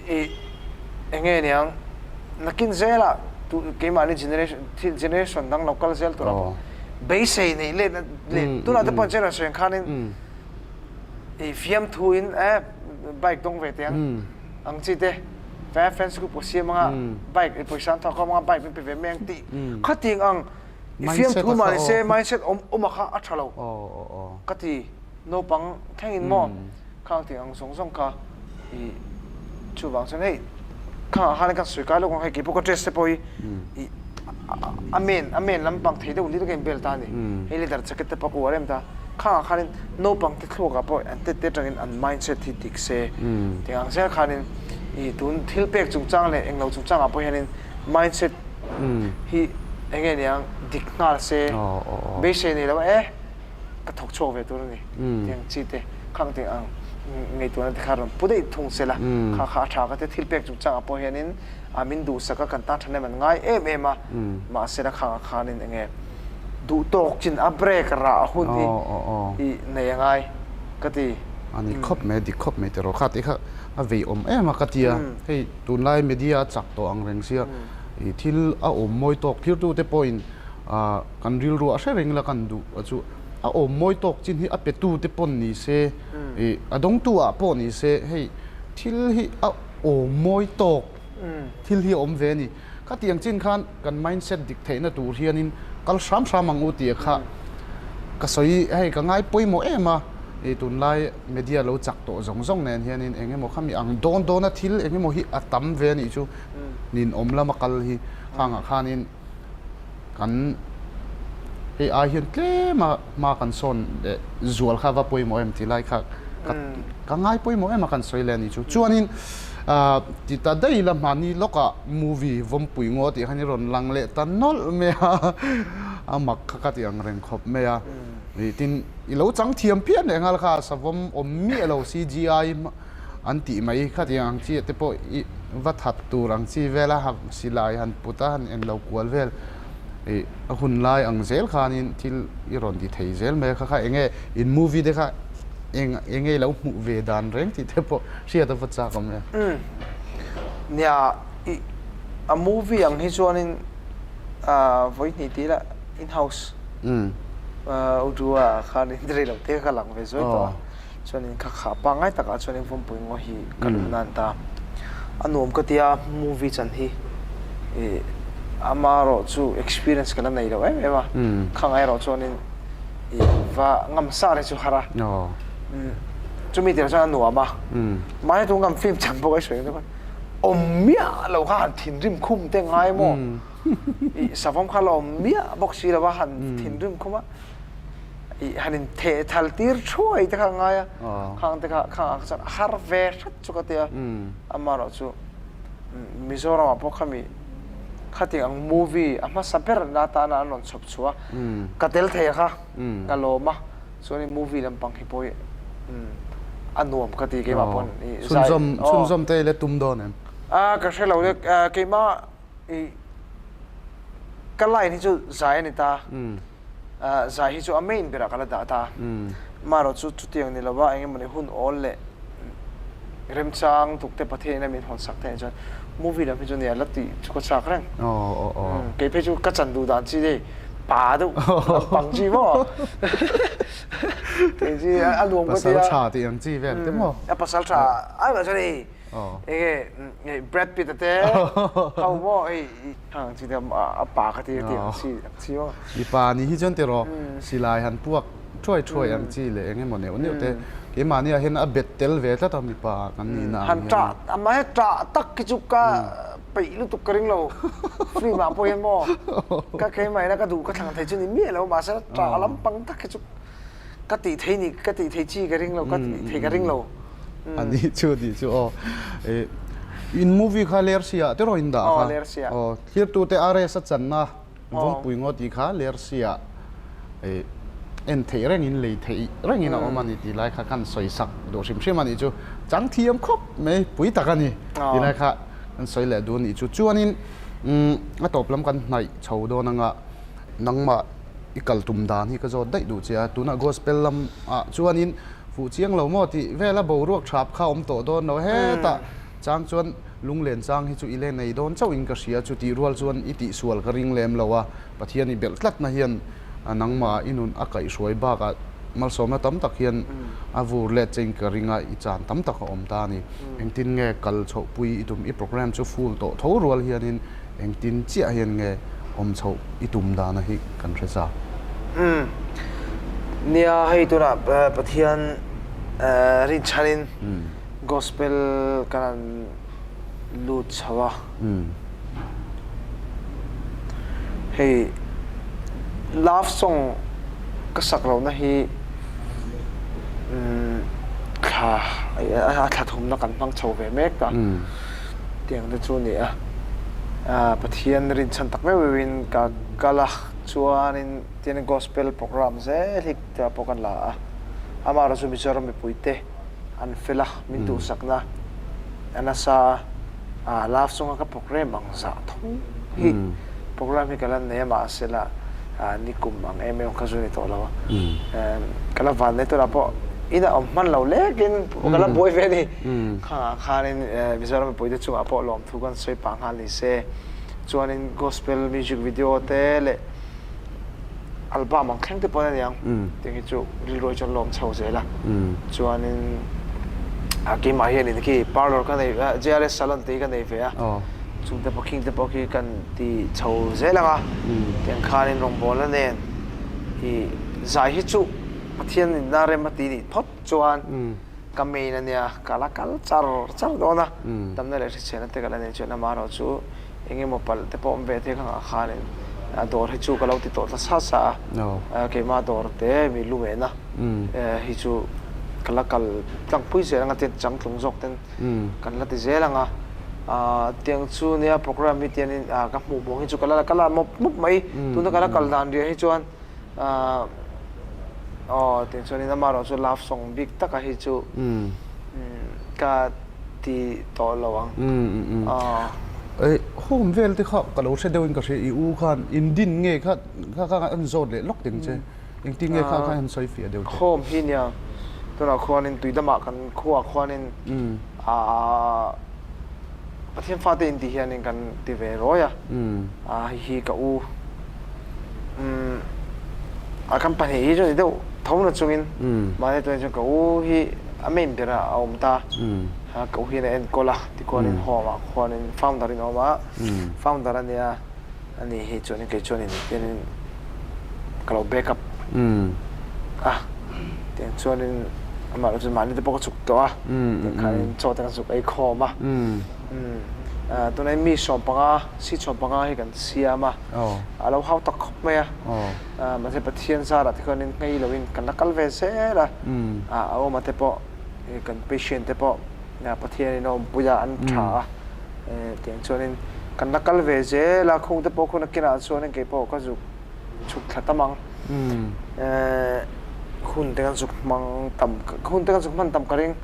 I enge niang nakin zelah tu keimahni generation thil generation dang lo kal zel turah pawh beisei neih let leh tunah te pawh generation sawi ang khanin I fiamthu in eh bike dawng ve teh ang ang chi te fan fans group ka siam anga bike i pawisa an thawk anga bike min pe ve mai ang tih khating ang i fiamthu mah ni se mindset awm awm a kha a tha lo ka ti naupang thleng in maw khang tih ang zawng zawng kha i chuvang chuan hei khang ah khan kan sawi kai lawk ang hei keipawh ka dress te pawh hi i a men a men lampang thei deuh ni ka inbel ta a ni hei leather jacket te pawh ka uar em ta khangah khanin naupang te thluakah pawh an tet te atangin an mindset hi dik se tih ang zel khanin ih tun thil pek chungchang leh englo chungchangah pawh hianin mindset hi eng nge niang dik nghal se beisei nei lo e ka thawk chhuak ve tur a ni tih ang chi te khang tih ang ngaihtuahna te kha rawn pu daih thung se la kha kha a tha ka ti thil pek chungchangah pawh hianin a min duhsak a kan tan thahnem an ngai em em a mahse la khangah khanin eng nge duh tawk chin a break rah hun hi i nei a ngai ka ti. A ni khawp mai, a dik khawp mai tiraw kha tih kha a vei awm em a ka ti a, hei tunlai media a chak tawh ang reng sia i thil a awm mawi tawk thirtu te pawhin kan rilru a hre reng la kan duh a chu a awm mawi tawk chin hi a petu te pawn ni se i a dawngtu ah pawh ni se hei thil hi a Aw mawi tawk thil hi a awm ve a ni. Khatiang chin khan kan mindset dik theihna tur hianin kal hram hram ang u tih kha ka sawi hei ka ngai pawimawh em a, i tunlai media lo chak tawh zawng zawng nen hianin eng emaw khami ang dawn dawna thil eng emaw hi a tam ve a nih chu ninawm lama kal hi khangah khanin Kan hei ai hian tlem a hma kan sawn leh zual kha va pawimawh em tih lai kha ka ngai pawimawh em a kan sawi leh a nih chu. Chuanin ti ta daih ila hmahni lawkah movie Vawmpui ngaw tih khan i rawn lang leh ta nawlh mai a, a mak kha ka ti ang reng khawp mai a. Tin, i lo chang thiam phian leh nghal kha savawm awm miah lo CGI an tih mai kha tiang ang chi te pawh i va that tur ang chi vel a ha silai han put a han en lo kual vel ih a hun lai ang zel khanin thil i rawn ti thei zel mai a kha kha eng nge in movie te kha eng eng nge i lo hmuh ve dan reng tih te pawh hriat a va chak awm e. Nia i a movie ang hi chuanin ah vawihnih tih ila in house u Dua khanin rei lo te kha lang ve zuai tawh a. Chuanin ka khah pangngai takah chuanin Vawmpui ngaw hi ka luh nan ta. A nuam ka tia movie chan hi ih ama erawh chu experience ka la nei lo em em a. Khang erawh chuanin ih va ngam sar hi chu har a. Chumi tirah chuan a nuam a. Mahni tun kan film chan pawh ka sawi ang chuan awm miah lo kha han thinrim khum te ngai maw? Ih savawm kha la awm miah bawk si lo a han thinrim khum a. I han in theh thal tir thuai te kha a ngai a, khang te kha khang ah kha chuan a har ve hret chu ka tia, amaherawh chu Mizoram ah pawh khami khati ang movie a hmasa ber na atana an rawn chhawp chhuah a, ka tel thei a kha ka lawm a, chuan in movie lampang hi pawh hi a nuam ka ti keimah pawn i zai Chhunzawm chhunzawm te i la tum dawn em? A ka hre lo le keimah i ka line hi chu zai a ni ta. Zai hi chu a main berah ka la dah ta. Amaherawhchu chutiang ni lova eng emawni hun awl leh remchang tuk te Pathian in a min hawn sak te chuan movie lam hi chu nia la tih chu ka chak reng. Kei phei chu ka chan duh dan chi hei pa deuh lampang chi maw kei chi a nuam ka ti a. Pasal tha tih ang chi vel te maw? A pasal tha ai mah chuan hei Enge Brad Pitt a te ho maw hei hang chi te a pa kha ti ti ang chi ang chi maw. Mipa ni hi chuan tiraw silai han puak thuai thuai ang chi leh enge maw neuh neuh te keimahni ah hian a bet tel ve tlat a mipa kan nih na ang hian. Han ṭah amah hi ṭah tak khi chu ka peih lutuk ka ring lo film ah pawh hian maw ka keimah ina ka duh ka thlang thei chu ni miah lo mahse ṭah lampang tak khi chu ka tih thei ni ka tih thei chi ka ring lo ka tih thei ka ring lo. A nih chu tih chu aw. In movie kha Lersia te rawh in dah kha. Aw Lersia. Aw thlirtute RS a channa Vawngpui ngaw tih kha Lersia en theih rengin lei theih rengin a awm a ni tih lai kha kan sawi sak duh hrim hrim a nih chu. Chang thiam khawp mai pui tak a ni tih lai kha kan sawi leh duh a nih chu. Chuanin a tawp lam kan hnaih chho dawn anga nangmah i kal tum dan hi ka zawt daih duh che a. Tunah gospel lamah chuanin Fuh chiang lo maw tih vela boruak thap kha awm tawh dawn lo hetah chang chuan lunglen chang hi chu i le nei dawn chauh in ka hria chu tih rual chuan i tihsual ka ring lem lo a, Pathian i belh tlatna hian nangmah i nun a kaihhruai bakah malsawmna tam tak hian a vur let che in ka ring a, i chan tam tak a awm ta a ni. Engtin nge kal chhohpui i tum i program chu full tawh tho rual hianin Engtin chiah hian nge awm chhoh i tum dana hi kan hre chak? Umm. Nia, hei tunah Pathian rinchhanin Gospel kan han lut chho a. Hei love song ka sak lohna hi thla a thla thumna kan hmang chho ve mek ta. Tiang te chu a ni a, Pathian rinchhan tak meuh meuhin ka kal a, chuanin tianin Gospel program zel hi te pawh kan la a, amaherawhchu chu Mizoram mipuite an fel a, min duhsakna a nasa a, love song a ka program ang zah tho hi program hi ka la nei a, mahsela nikum ang em em kha chu ni tawh lo a, ka la van nei tunah pawh inah awm hman lo lekin ka la buai ve a ni. Khangah khanin Mizoram mipuite chungah pawh lawmthu kan sawi pah nghal ni se. Chuanin gospel music video te leh album ang thleng te pawh a niang. Tiang hi chu rilru hi chuan lawm chho zel a. Chuanin keimah hianin khi parlour ka nei JRS salon te hi ka nei ve a. Chung te pawh khing te pawh khi kan ti chho zel ang a. Tiang khanin rawngbawlna nen i zai hi chu Pathian inna rem a ti nih phawt chuan Ka main a nia, ka la kal char char dawn a, damna leh hriselna te ka la nei chuan amaherawh chu eng emaw palh te pawh awm ve thei khangah khanin dawr hi chu ka lo ti tawh ta sa sa a, keimah dawr te mi lu mehna hi chu ka la kal tlangpui zel anga tiang changtlung zawk ten kan la ti zel anga, tiang chu nia program hi tianin ka hmuh hmuh ang hi chu ka la kal a mawp mawp mai, tuna ka la kal dan riah hi chuan Aw tiang chuanin amaherawh chu love song bik taka hi chu ka ti tawh lo ang. Aw. Ei home vel te kha ka lo hre deuhin ka hria i u khan in din nge kha kha kha an zawt leh lawk ding che engtin nge kha kha an sawi fiah deuh che. Home hi nia tunah khuanin tuidamah kan khuaah khuanin aah Pathian fate in tih hianin kan ti ve rawi a, hei hi ka u a kan pahnih hi chu ni deuh tho na chungin mahni tuan chuan ka u hi a main ber ah a awm ta, ka u hian a enkawl a tikhuanin home ah khuanin founder in a awm a, founder a nia ani hi chuanin kei chuanin tianin ka lo back up a tiang chuanin amah erawh chu mahni te pawh ka chuk tawh a tiang khanin chaw te kan zuk ei khawm a tunah mi 15 seat 15 hi kan siam a a lo hau tak khawp mai a mahse Pathian zarah te khuanin nghei loin kan la kal ve zel a a awma te pawh kan patient te pawh Pathianin a awmpui a an tha a. Tiang chuanin kan la kal ve zel a, khung te pawh khun a kinah chuanin kei pawh ka zuk chhuk thla tam ang. Hun te kan zuk hmang tam, hun te kan zuk hman tam ka ring.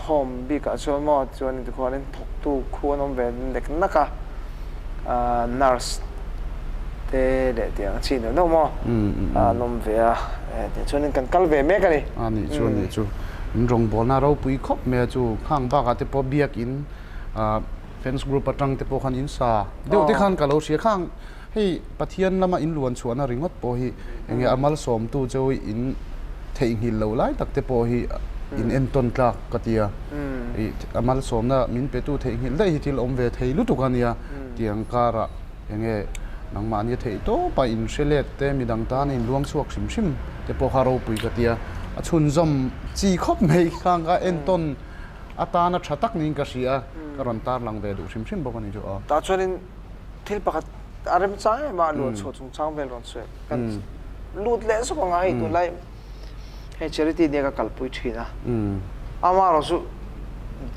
Home bikah chuan maw chuan tikhuanin thawktu khu an awm ve nek nak a, nurse te leh tiang a chi neuh neuh maw an awm ve a, tichuanin kan kal ve mek a ni. A nih chu a nih chu. In rawngbawlna ropui khawp mai a chu khang bakah te pawh biakin fans group atang te pawh khan in sa deuh te khan ka lo hria khang hei Pathian lama in luan chhuahna ringawt pawh hi eng nge a malsawmtu chu in theihnghilh loh lai tak te pawh hi in entawn tlak ka ti a, ih a malsawmna min petu theihnghilh daih hi thil awm ve thei lutuk a nia tiang karah eng nge nangmahni a theih tawp a in hre let te midang tan in luang chhuak hrim hrim te pawh kha ropui ka ti a, a chhunzawm chi khawp mai khang kha entawn atana tha tak niin ka hria a, ka rawn tarlang ve duh hrim hrim bawk a ni chu aw. Tah chuanin thil pakhat a remchang em a luan chhuah chungchang vel rawn sawi kan lut leh zawk anga hei tunlai hei charity nia ka kalpui thin a amaherawh chu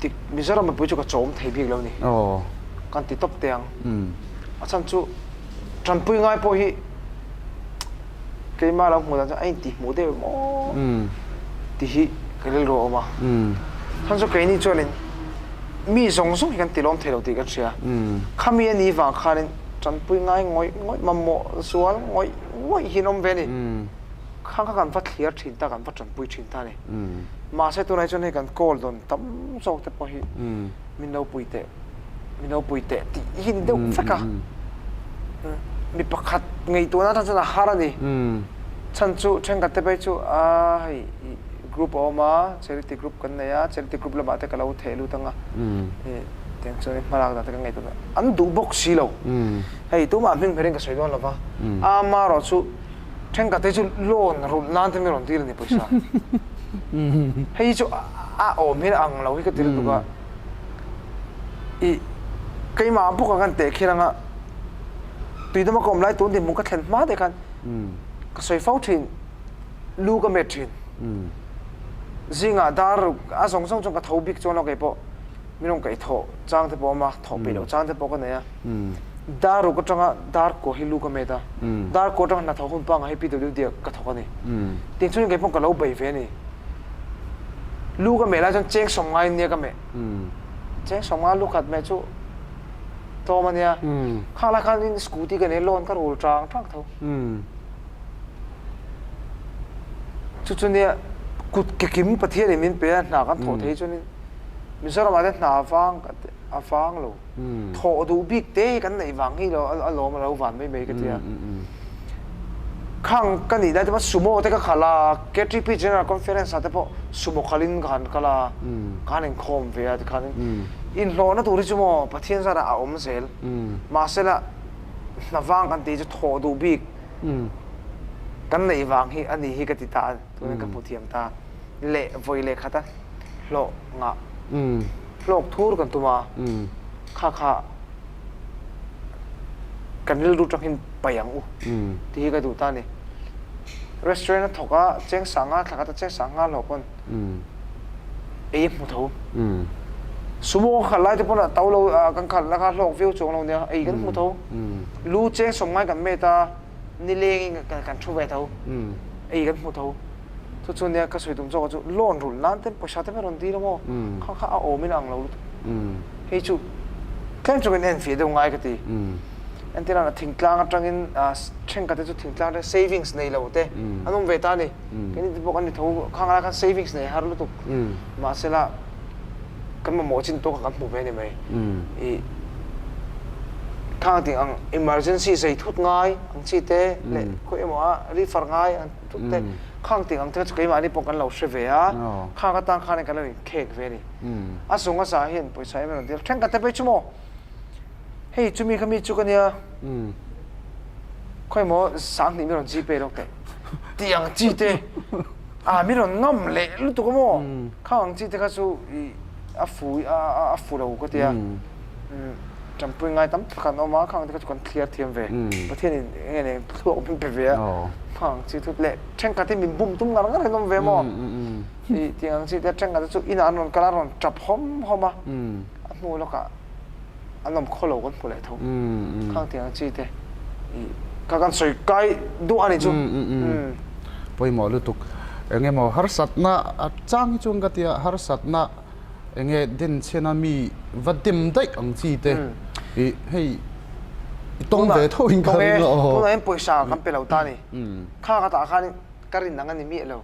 dik Mizoram mipui chu ka chawm thei bik lo ni kan ti tawp teh ang a chhan chu tanpui ngai pawh hi keimah lo hmuh dan chuan a intihhmuh deuh em aw ti hi ka rilru a awm a chhan chu keini chuanin mi zawng zawng hi kan tilawm thei lo tih kan hria khami a nih vang khanin tanpui ngai ngawih ngawih mamawh zual ngawih ngawih hi an awm ve a ni khang kha kan va thliar thin ta kan va tanpui thin ta a ni mahse tunah hi chuan hei kan call dawn tam zawk te pawh hi min lo pui teh min lo pui teh tih hi ni deuh vek a mi pakhat ngaihtuahna atang chuan a har a ni chhan chu thenkhat te phei chu a hei group a awm a charity group kan nei a charity group lamah te ka lo theh lut ang a tiang chuan hmalak dan te kan ngaihtuah an duh bawk si lo hei tumah hming hmer in ka sawi dawn lo va amaherawh chu Thenkhat te chu loan rulh nan te mi rawn dil a ni pawisa. Hei hi chu a awm hian a ang lo hi ka ti lutuk a. I keimah bawk ang kan teh khin anga tuidama ka awm lai tun dinhmun ka thlen hma te khan ka sawi fo thin, lu ka met thin. Zingah dar a zawng zawng chuan ka tho bik chuan lo kei pawh min rawn kaih thawh chang te pawh a awm a, thawh peih loh chang te pawh ka nei a. Dar ruk atanga dar kua hi lu ka met a, dar kua atanga hnathawh hun pangngai hi PWD ah ka thawk a ni. Tin chuan kei pawh ka lo bei ve a ni. Lu ka meh lai chuan cheng sawm ngai nia ka meh. Cheng sawm ngai lu khat meh chu tlawm a nia. Khang lai khan in scooty ka nei loan ka rul tang tang tho. Chu chu nia kut ke kim Pathian in min pe a hna kan thawh thei chuan in Mizoram ah te hna vang a vang lo. Thawh duh bik te hi kan neih vang hi lo a lawm a lo van mai mai ka ti a. Khang ka nih lai te pawh sumo te ka khalh a, KTP General Conference ah te pawh sumo khalhin ka han kal a, ka han inkhawm ve a tikhanin inhlawhna tur hi chu maw Pathian zarah a awm zel. Mahsela hna vang kan tih chu thawh duh bik kan neih vang hi a ni hi ka ti ta a, tunah ka hmu thiam ta. Leh vawi leh khat a hlawh ngah. Hlawk thur kan tum a, kha kha kan rilru tangin paih ang u tih hi ka duh ta a ni. Restaurant a thawk a, cheng sanga thla khat a cheng sang nghal hlawh pawn ei a hmu tho. Sumo ka khalh lai te pawn a to lo kan khalh na kha hlawk viau chuang lo nia, ei kan hmu tho. Lu cheng sawm ngai kan met a, nilengin kan thu ve tho, ei kan hmu tho. Chu chu nia ka sawi tum zawk chu loan rulh nan te pawisa te rawn dil a maw kha kha a awm in a ang lo lutuk hei chu tlem chu kan en fiah deuh ngai ka ti entirah a thingtlang atangin thenkhat te chu thingtlang te savings nei lo te an awm ve ta a ni keini te pawh kan ni tho khang lai khan savings nei har lutuk mahsela kan mamawh chin tawk kha kan hmu ve a ni mai i khang ting ang emergency zei thut ngai ang chi te leh khawi emaw a refer ngai ang Thut te khang ting ang te kha chu keimahni pawh kan lo hre ve a, khang atang khanin kan lo inkhek ve a ni. A zung a za hian pawisa em em a rawn dil. Thenkhat te phei chu maw hei chumi kha mi chu ka nia khawi maw sanghnih mi rawn gpay lawk teh tih ang chi te a mi rawn ngam leh lutuk a maw khang ang chi te kha chu ih a fu a fu lo ka tia. Ṭampui ngai tam tak an awm a, khang te kha chu kan thliar thiam ve. Pathianin eng nge eng thluak min pe ve a, khang chi thut leh ṭhenkhat hi min bum tum ngar ngar in awm ve maw? I tih ang chi te ṭhenkhat te chu inah an rawn kal a, an rawn ṭap hawm hawm a, a hnu lawkah an awm khaw lo kan hmu leh tho. Khang tih ang chi te i kha kan sawi kai duh a ni chu. Pawimawh lutuk. Eng emaw harsatna a chang hi chuan ka tia harsatna. Enge den chhena mi va dem daih ang chi te i hei i tawng ve tho in ka ring a aw. Tunah hian pawisa kan pe lo ta ni. Kha ka tah khan ka rin ang a ni miah lo.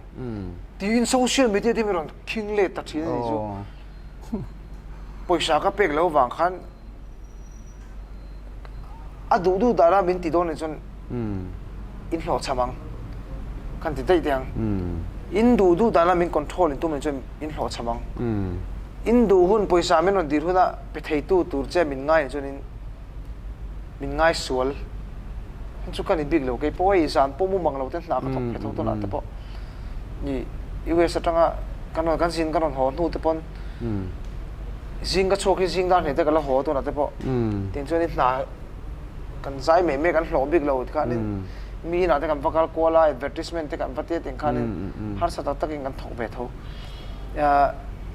Tiin social media te mi rawn khing let ta thin a ni chu. Pawisa ka pek lo vang khan a duh duh dahna min ti dawn nih chuan in hlawhchham ang kan ti daih teh ang. In duh duh dahna min control in tum nih chuan in hlawhchham ang. In duh hun pawisa min rawn dir huna pe theitu tur che min ngai nih chuan in min ngai sual chu ka ni bik lo kei pawh hei zan pawh mumang lo te hna ka thawk phe tho tunah te pawh i US atanga kan rawn kan zin kan rawn haw hnu te pawn zing ka chhuak hi zing dar hne te ka la haw tunah te pawh tin chuan i hna kan zai mai mai kan hlawh bik lo tikhanin mi inah te kan va kal kual a advertisement te kan va tia ting khanin harsa tak takin kan thawk ve tho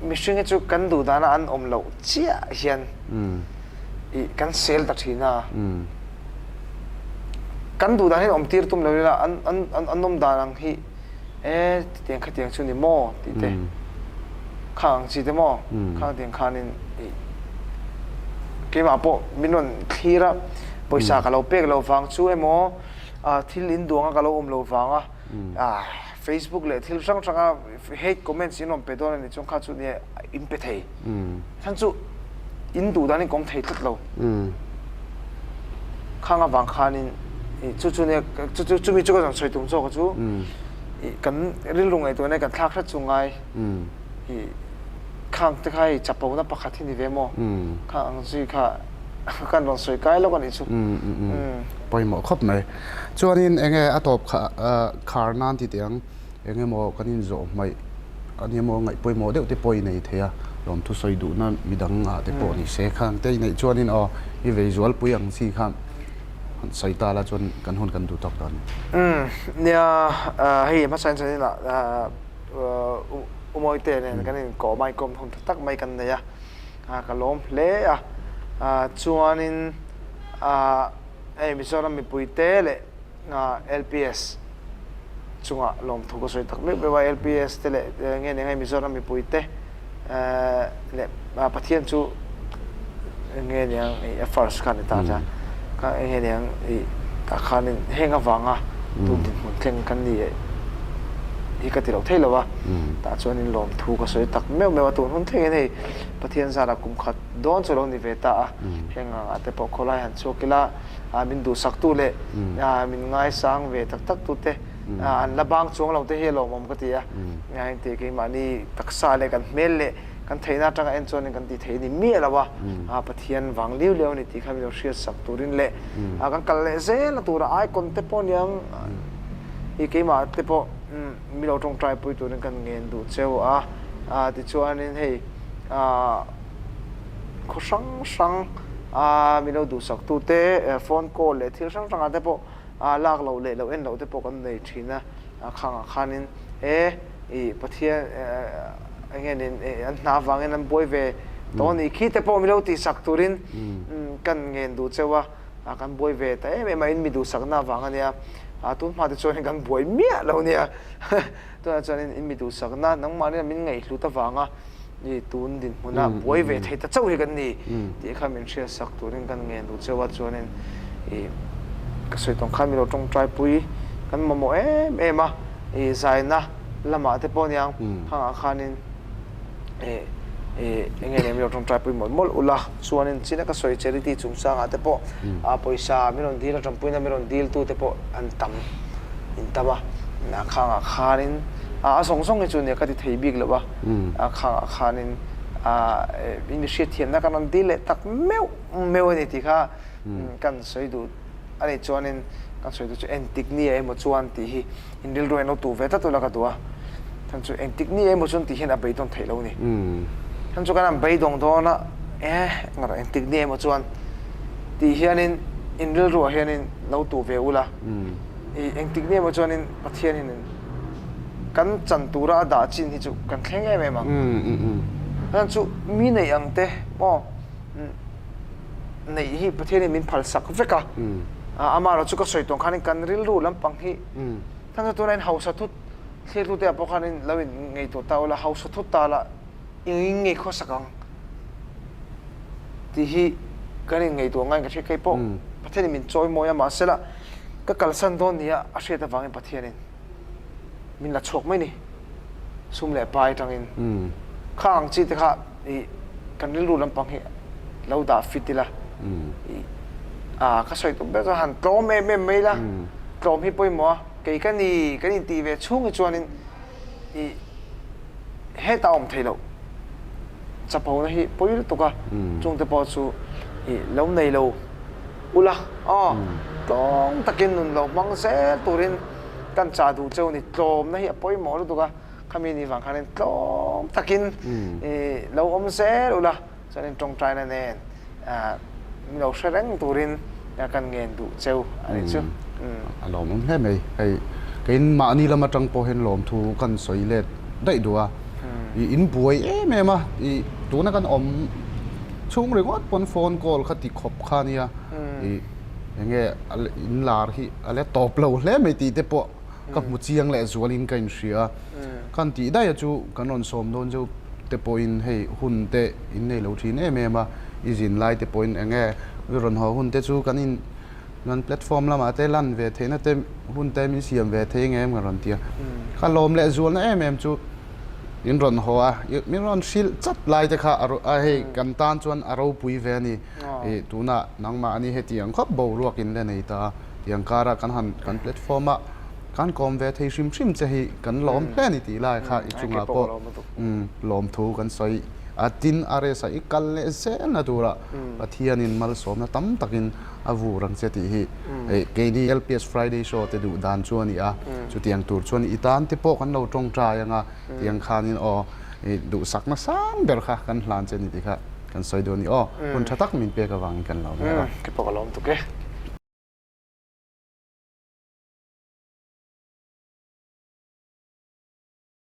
mihring hi chu kan duh dana an awm loh chiah hian i kan sel ta thin a kan duh dan hian awm tir tum lo ila an an an awm dan ang hi e tiang khatiang chu ni maw tih te khang ang chi te maw khang tiang khanin i keimah pawh min rawn thlir a pawisa ka lo pek lo vang chu emaw thil in duang a ka lo awm lo vang a Facebook leh thil hrang hrang a hate comments in rawn pe dawn a nih chuan kha chu nia in pe thei chhan chu in duh dan in kawm thei tlat lo khang avang khanin chu chu nia chu chu chumi chu ka rawn sawi tum zawk a chu kan rilru ngaihtuah nen kan thlak hret chu ngai i khang te kha hei chapo na pakhat hi ni ve maw khang ang zui kha kan rawn sawi kai lawk a nih chu pawimawh khawp mai chuanin enge a tawp kha khar nan ti teh ang. Eng emaw kan inzawh hmaih a nia maw ngaih pawimawh deuh te pawh i nei thei a, lawmthu sawi duhna midang ah te pawh ni se khang te i neih chuanin aw i vei zualpui ang chi khan han sawi ta la chuan kan hun kan duh tawk dawn a ni. Umm nia hei hmasa in chuan inah U Mawite nen kan inkawm a, inkawm hun tha tak mai kan nei a, ka lawm hle a, chuanin hei Mizoram mipuite leh LPS chungah lawmthu ka sawi tak meuh meuh a, LPS te leh nge ni ang hei Mizoram mipui te leh Pathian chu nge ni ang a first kha ni ta cha kha nge ni ang i tah khanin heng avanga tun dinhmun thleng kan ni hi ka ti lo thei lo a, tah chuanin lawmthu ka sawi tak meuh meuh a, tun hun thlengin hei Pathian zarah kum khat dawn chu lo ni ve ta a, heng angah te pawh khawlai han chhuak ila. min duhsaktu leh min ngaisang ve tak tak tute an la bang chuang lo te hi a lawmawm ka ti a. Engti keimahni taksa leh kan hmel leh kan theihna atanga en chuanin kan ti thei ni miah lo a, Pathian vang liu liau a ni tih kha min lo hriatsak turin leh kan kal leh zel a tura icon te pawh aniang i keimah te pawh mi lo tawngtai pui turin kan ngen duh cheu a, tichuanin hei Khaw hrang hrang a min lo duhsak tu te phone call leh thil hrang hrang ah te pawh lak loh leh loh en loh te pawh kan nei thin a, khang ah khanin e ih Pathian eng nge nin an hna avangin an buai ve tawh a nih khi te pawh min lo tihsak turin kan ngen duh cheu a, kan buai ve ta em em a in mi duhsakna avang a nia, tun hma te chuan kan buai miah lo nia tunah chuan in mi duhsakna nangmahni min ngaihhlut avanga ni tun dinhmuna buai ve thei ta chauh hi kan ni tih kha min hriatsak turin kan ngen duh cheu a, chuanin ih ka sawi tawng khan milo tawngtai pui kan mamawh em em a, ih zaina lamah te pawh aniang khangah khanin ih ih eng nge milo tawngtai pui mawlh mawlh ula, chuanin china ka sawi charity chungchangah te pawh a pawisa min rawn dil a tanpuina min rawn dil tu te pawh an tam in tam a, khangah khanin a zawng zawng hi chu nia ka ti thei bik lo a, khangah khanin in mi hriatthiamna kan rawn dil leh tak meuh meuh a ni tih kha kan sawi duh a nih chuanin kan sawi duh chu engtik ni ah emaw chuan tih hi in rilru hian lo tuh ve tlat ula ka duh a, chhan chu engtik ni emaw chuan tih hian a beidawn theih lo a ni. Chhan chu kan han beidawng dawn a, e engtik ni emaw chuan tih hianin in rilruah hianin lo tuh ve ula, i engtik ni emaw chuanin Pathianin kan chan tura a dah chin hi chu kan thleng em em ang. Chhan chu mi neih ang te maw neih hi Pathianin min phalsak vek a, amaherawhchu chu ka sawi tawng khanin kan rilru lampang hi chhan chu tunah in hausa thut thlirtu te ah pawh khanin lo in ngaihtuah ta ula hausa thut ta la. Engin nge khawsak ang tih hi kan inngaihtuah ngaiin ka hria. Kei pawh Pathianin min chawimawi a, mahsela ka kalsan dawn nia a hriat avangin Pathianin min la chhuak mai ni. Sum leh pai atangin kha ang chi te kha ih kan rilru lampang hi lo dah fit ila ih ah ka sawi tum ber chuan han tlawm em em mai ila tlawm hi pawimawh a, kei ka ni kan intih ve chhung hi chuanin ih hetah a awm thei loh chapo na hi pawi lutuk a chungte pawh chu ih lo nei lo ula aw tlawm takin nun lo hmang zel turin kan chah duh cheu ni tlawmna hi a pawimawh lutuk a khami ni vang khanin tlawm takin ih lo awm zel ula chuanin tawngtaina nen ah min lo hre reng turin kan ngen duh cheu a nih chu. A lawmawm hle mai. Hei keiin mahni lam atang pawh hian lawmthu kan sawi let daih duh a. I in buai em em a, i tuna kan awm chhung ringawt pawn phone call kha ti khawp kha nia. I enge in lar hi a la tawp lo hle mai tih te pawh ka hmu chiang leh zualin ka inhria a. Kan tih daih a chu kan rawn sawm dawn chu te pawhin hei hun te in nei lo thin em em a, i zin lai te pawhin eng nge i rawn haw hun te chu kan in kan platform lamah te lan ve theihna te hun te min siam ve thei eng em ka rawn ti a. Ka lawm leh zualna em em chu in rawn haw a, min rawn hrilh chat lai te kha a hei kan tan chuan a ropui ve a ni. I tunah nangmahni hetiang khawp boruak in la nei ta a, tiang kara kan han kan platform a kan kawm ve thei hrim hrim che hi kan lawm hle a ni tih lai kha i chungah pawh lawmthu kan sawi a, tin a resa i kal leh zel na turah Pathianin malsawmna tam takin a vur ang che tih hi keini LPS Friday Show te duh dan chu a ni a, chutiang tur chuan i tan te pawh kan lo tawngtai ang a, tiang khanin aw i duhsakna sang ber kha kan hlan che a ni tih kha kan sawi duh a ni aw, hun tha tak min pek avangin kan lo vel a. Ke pawh ka lawm tuk e.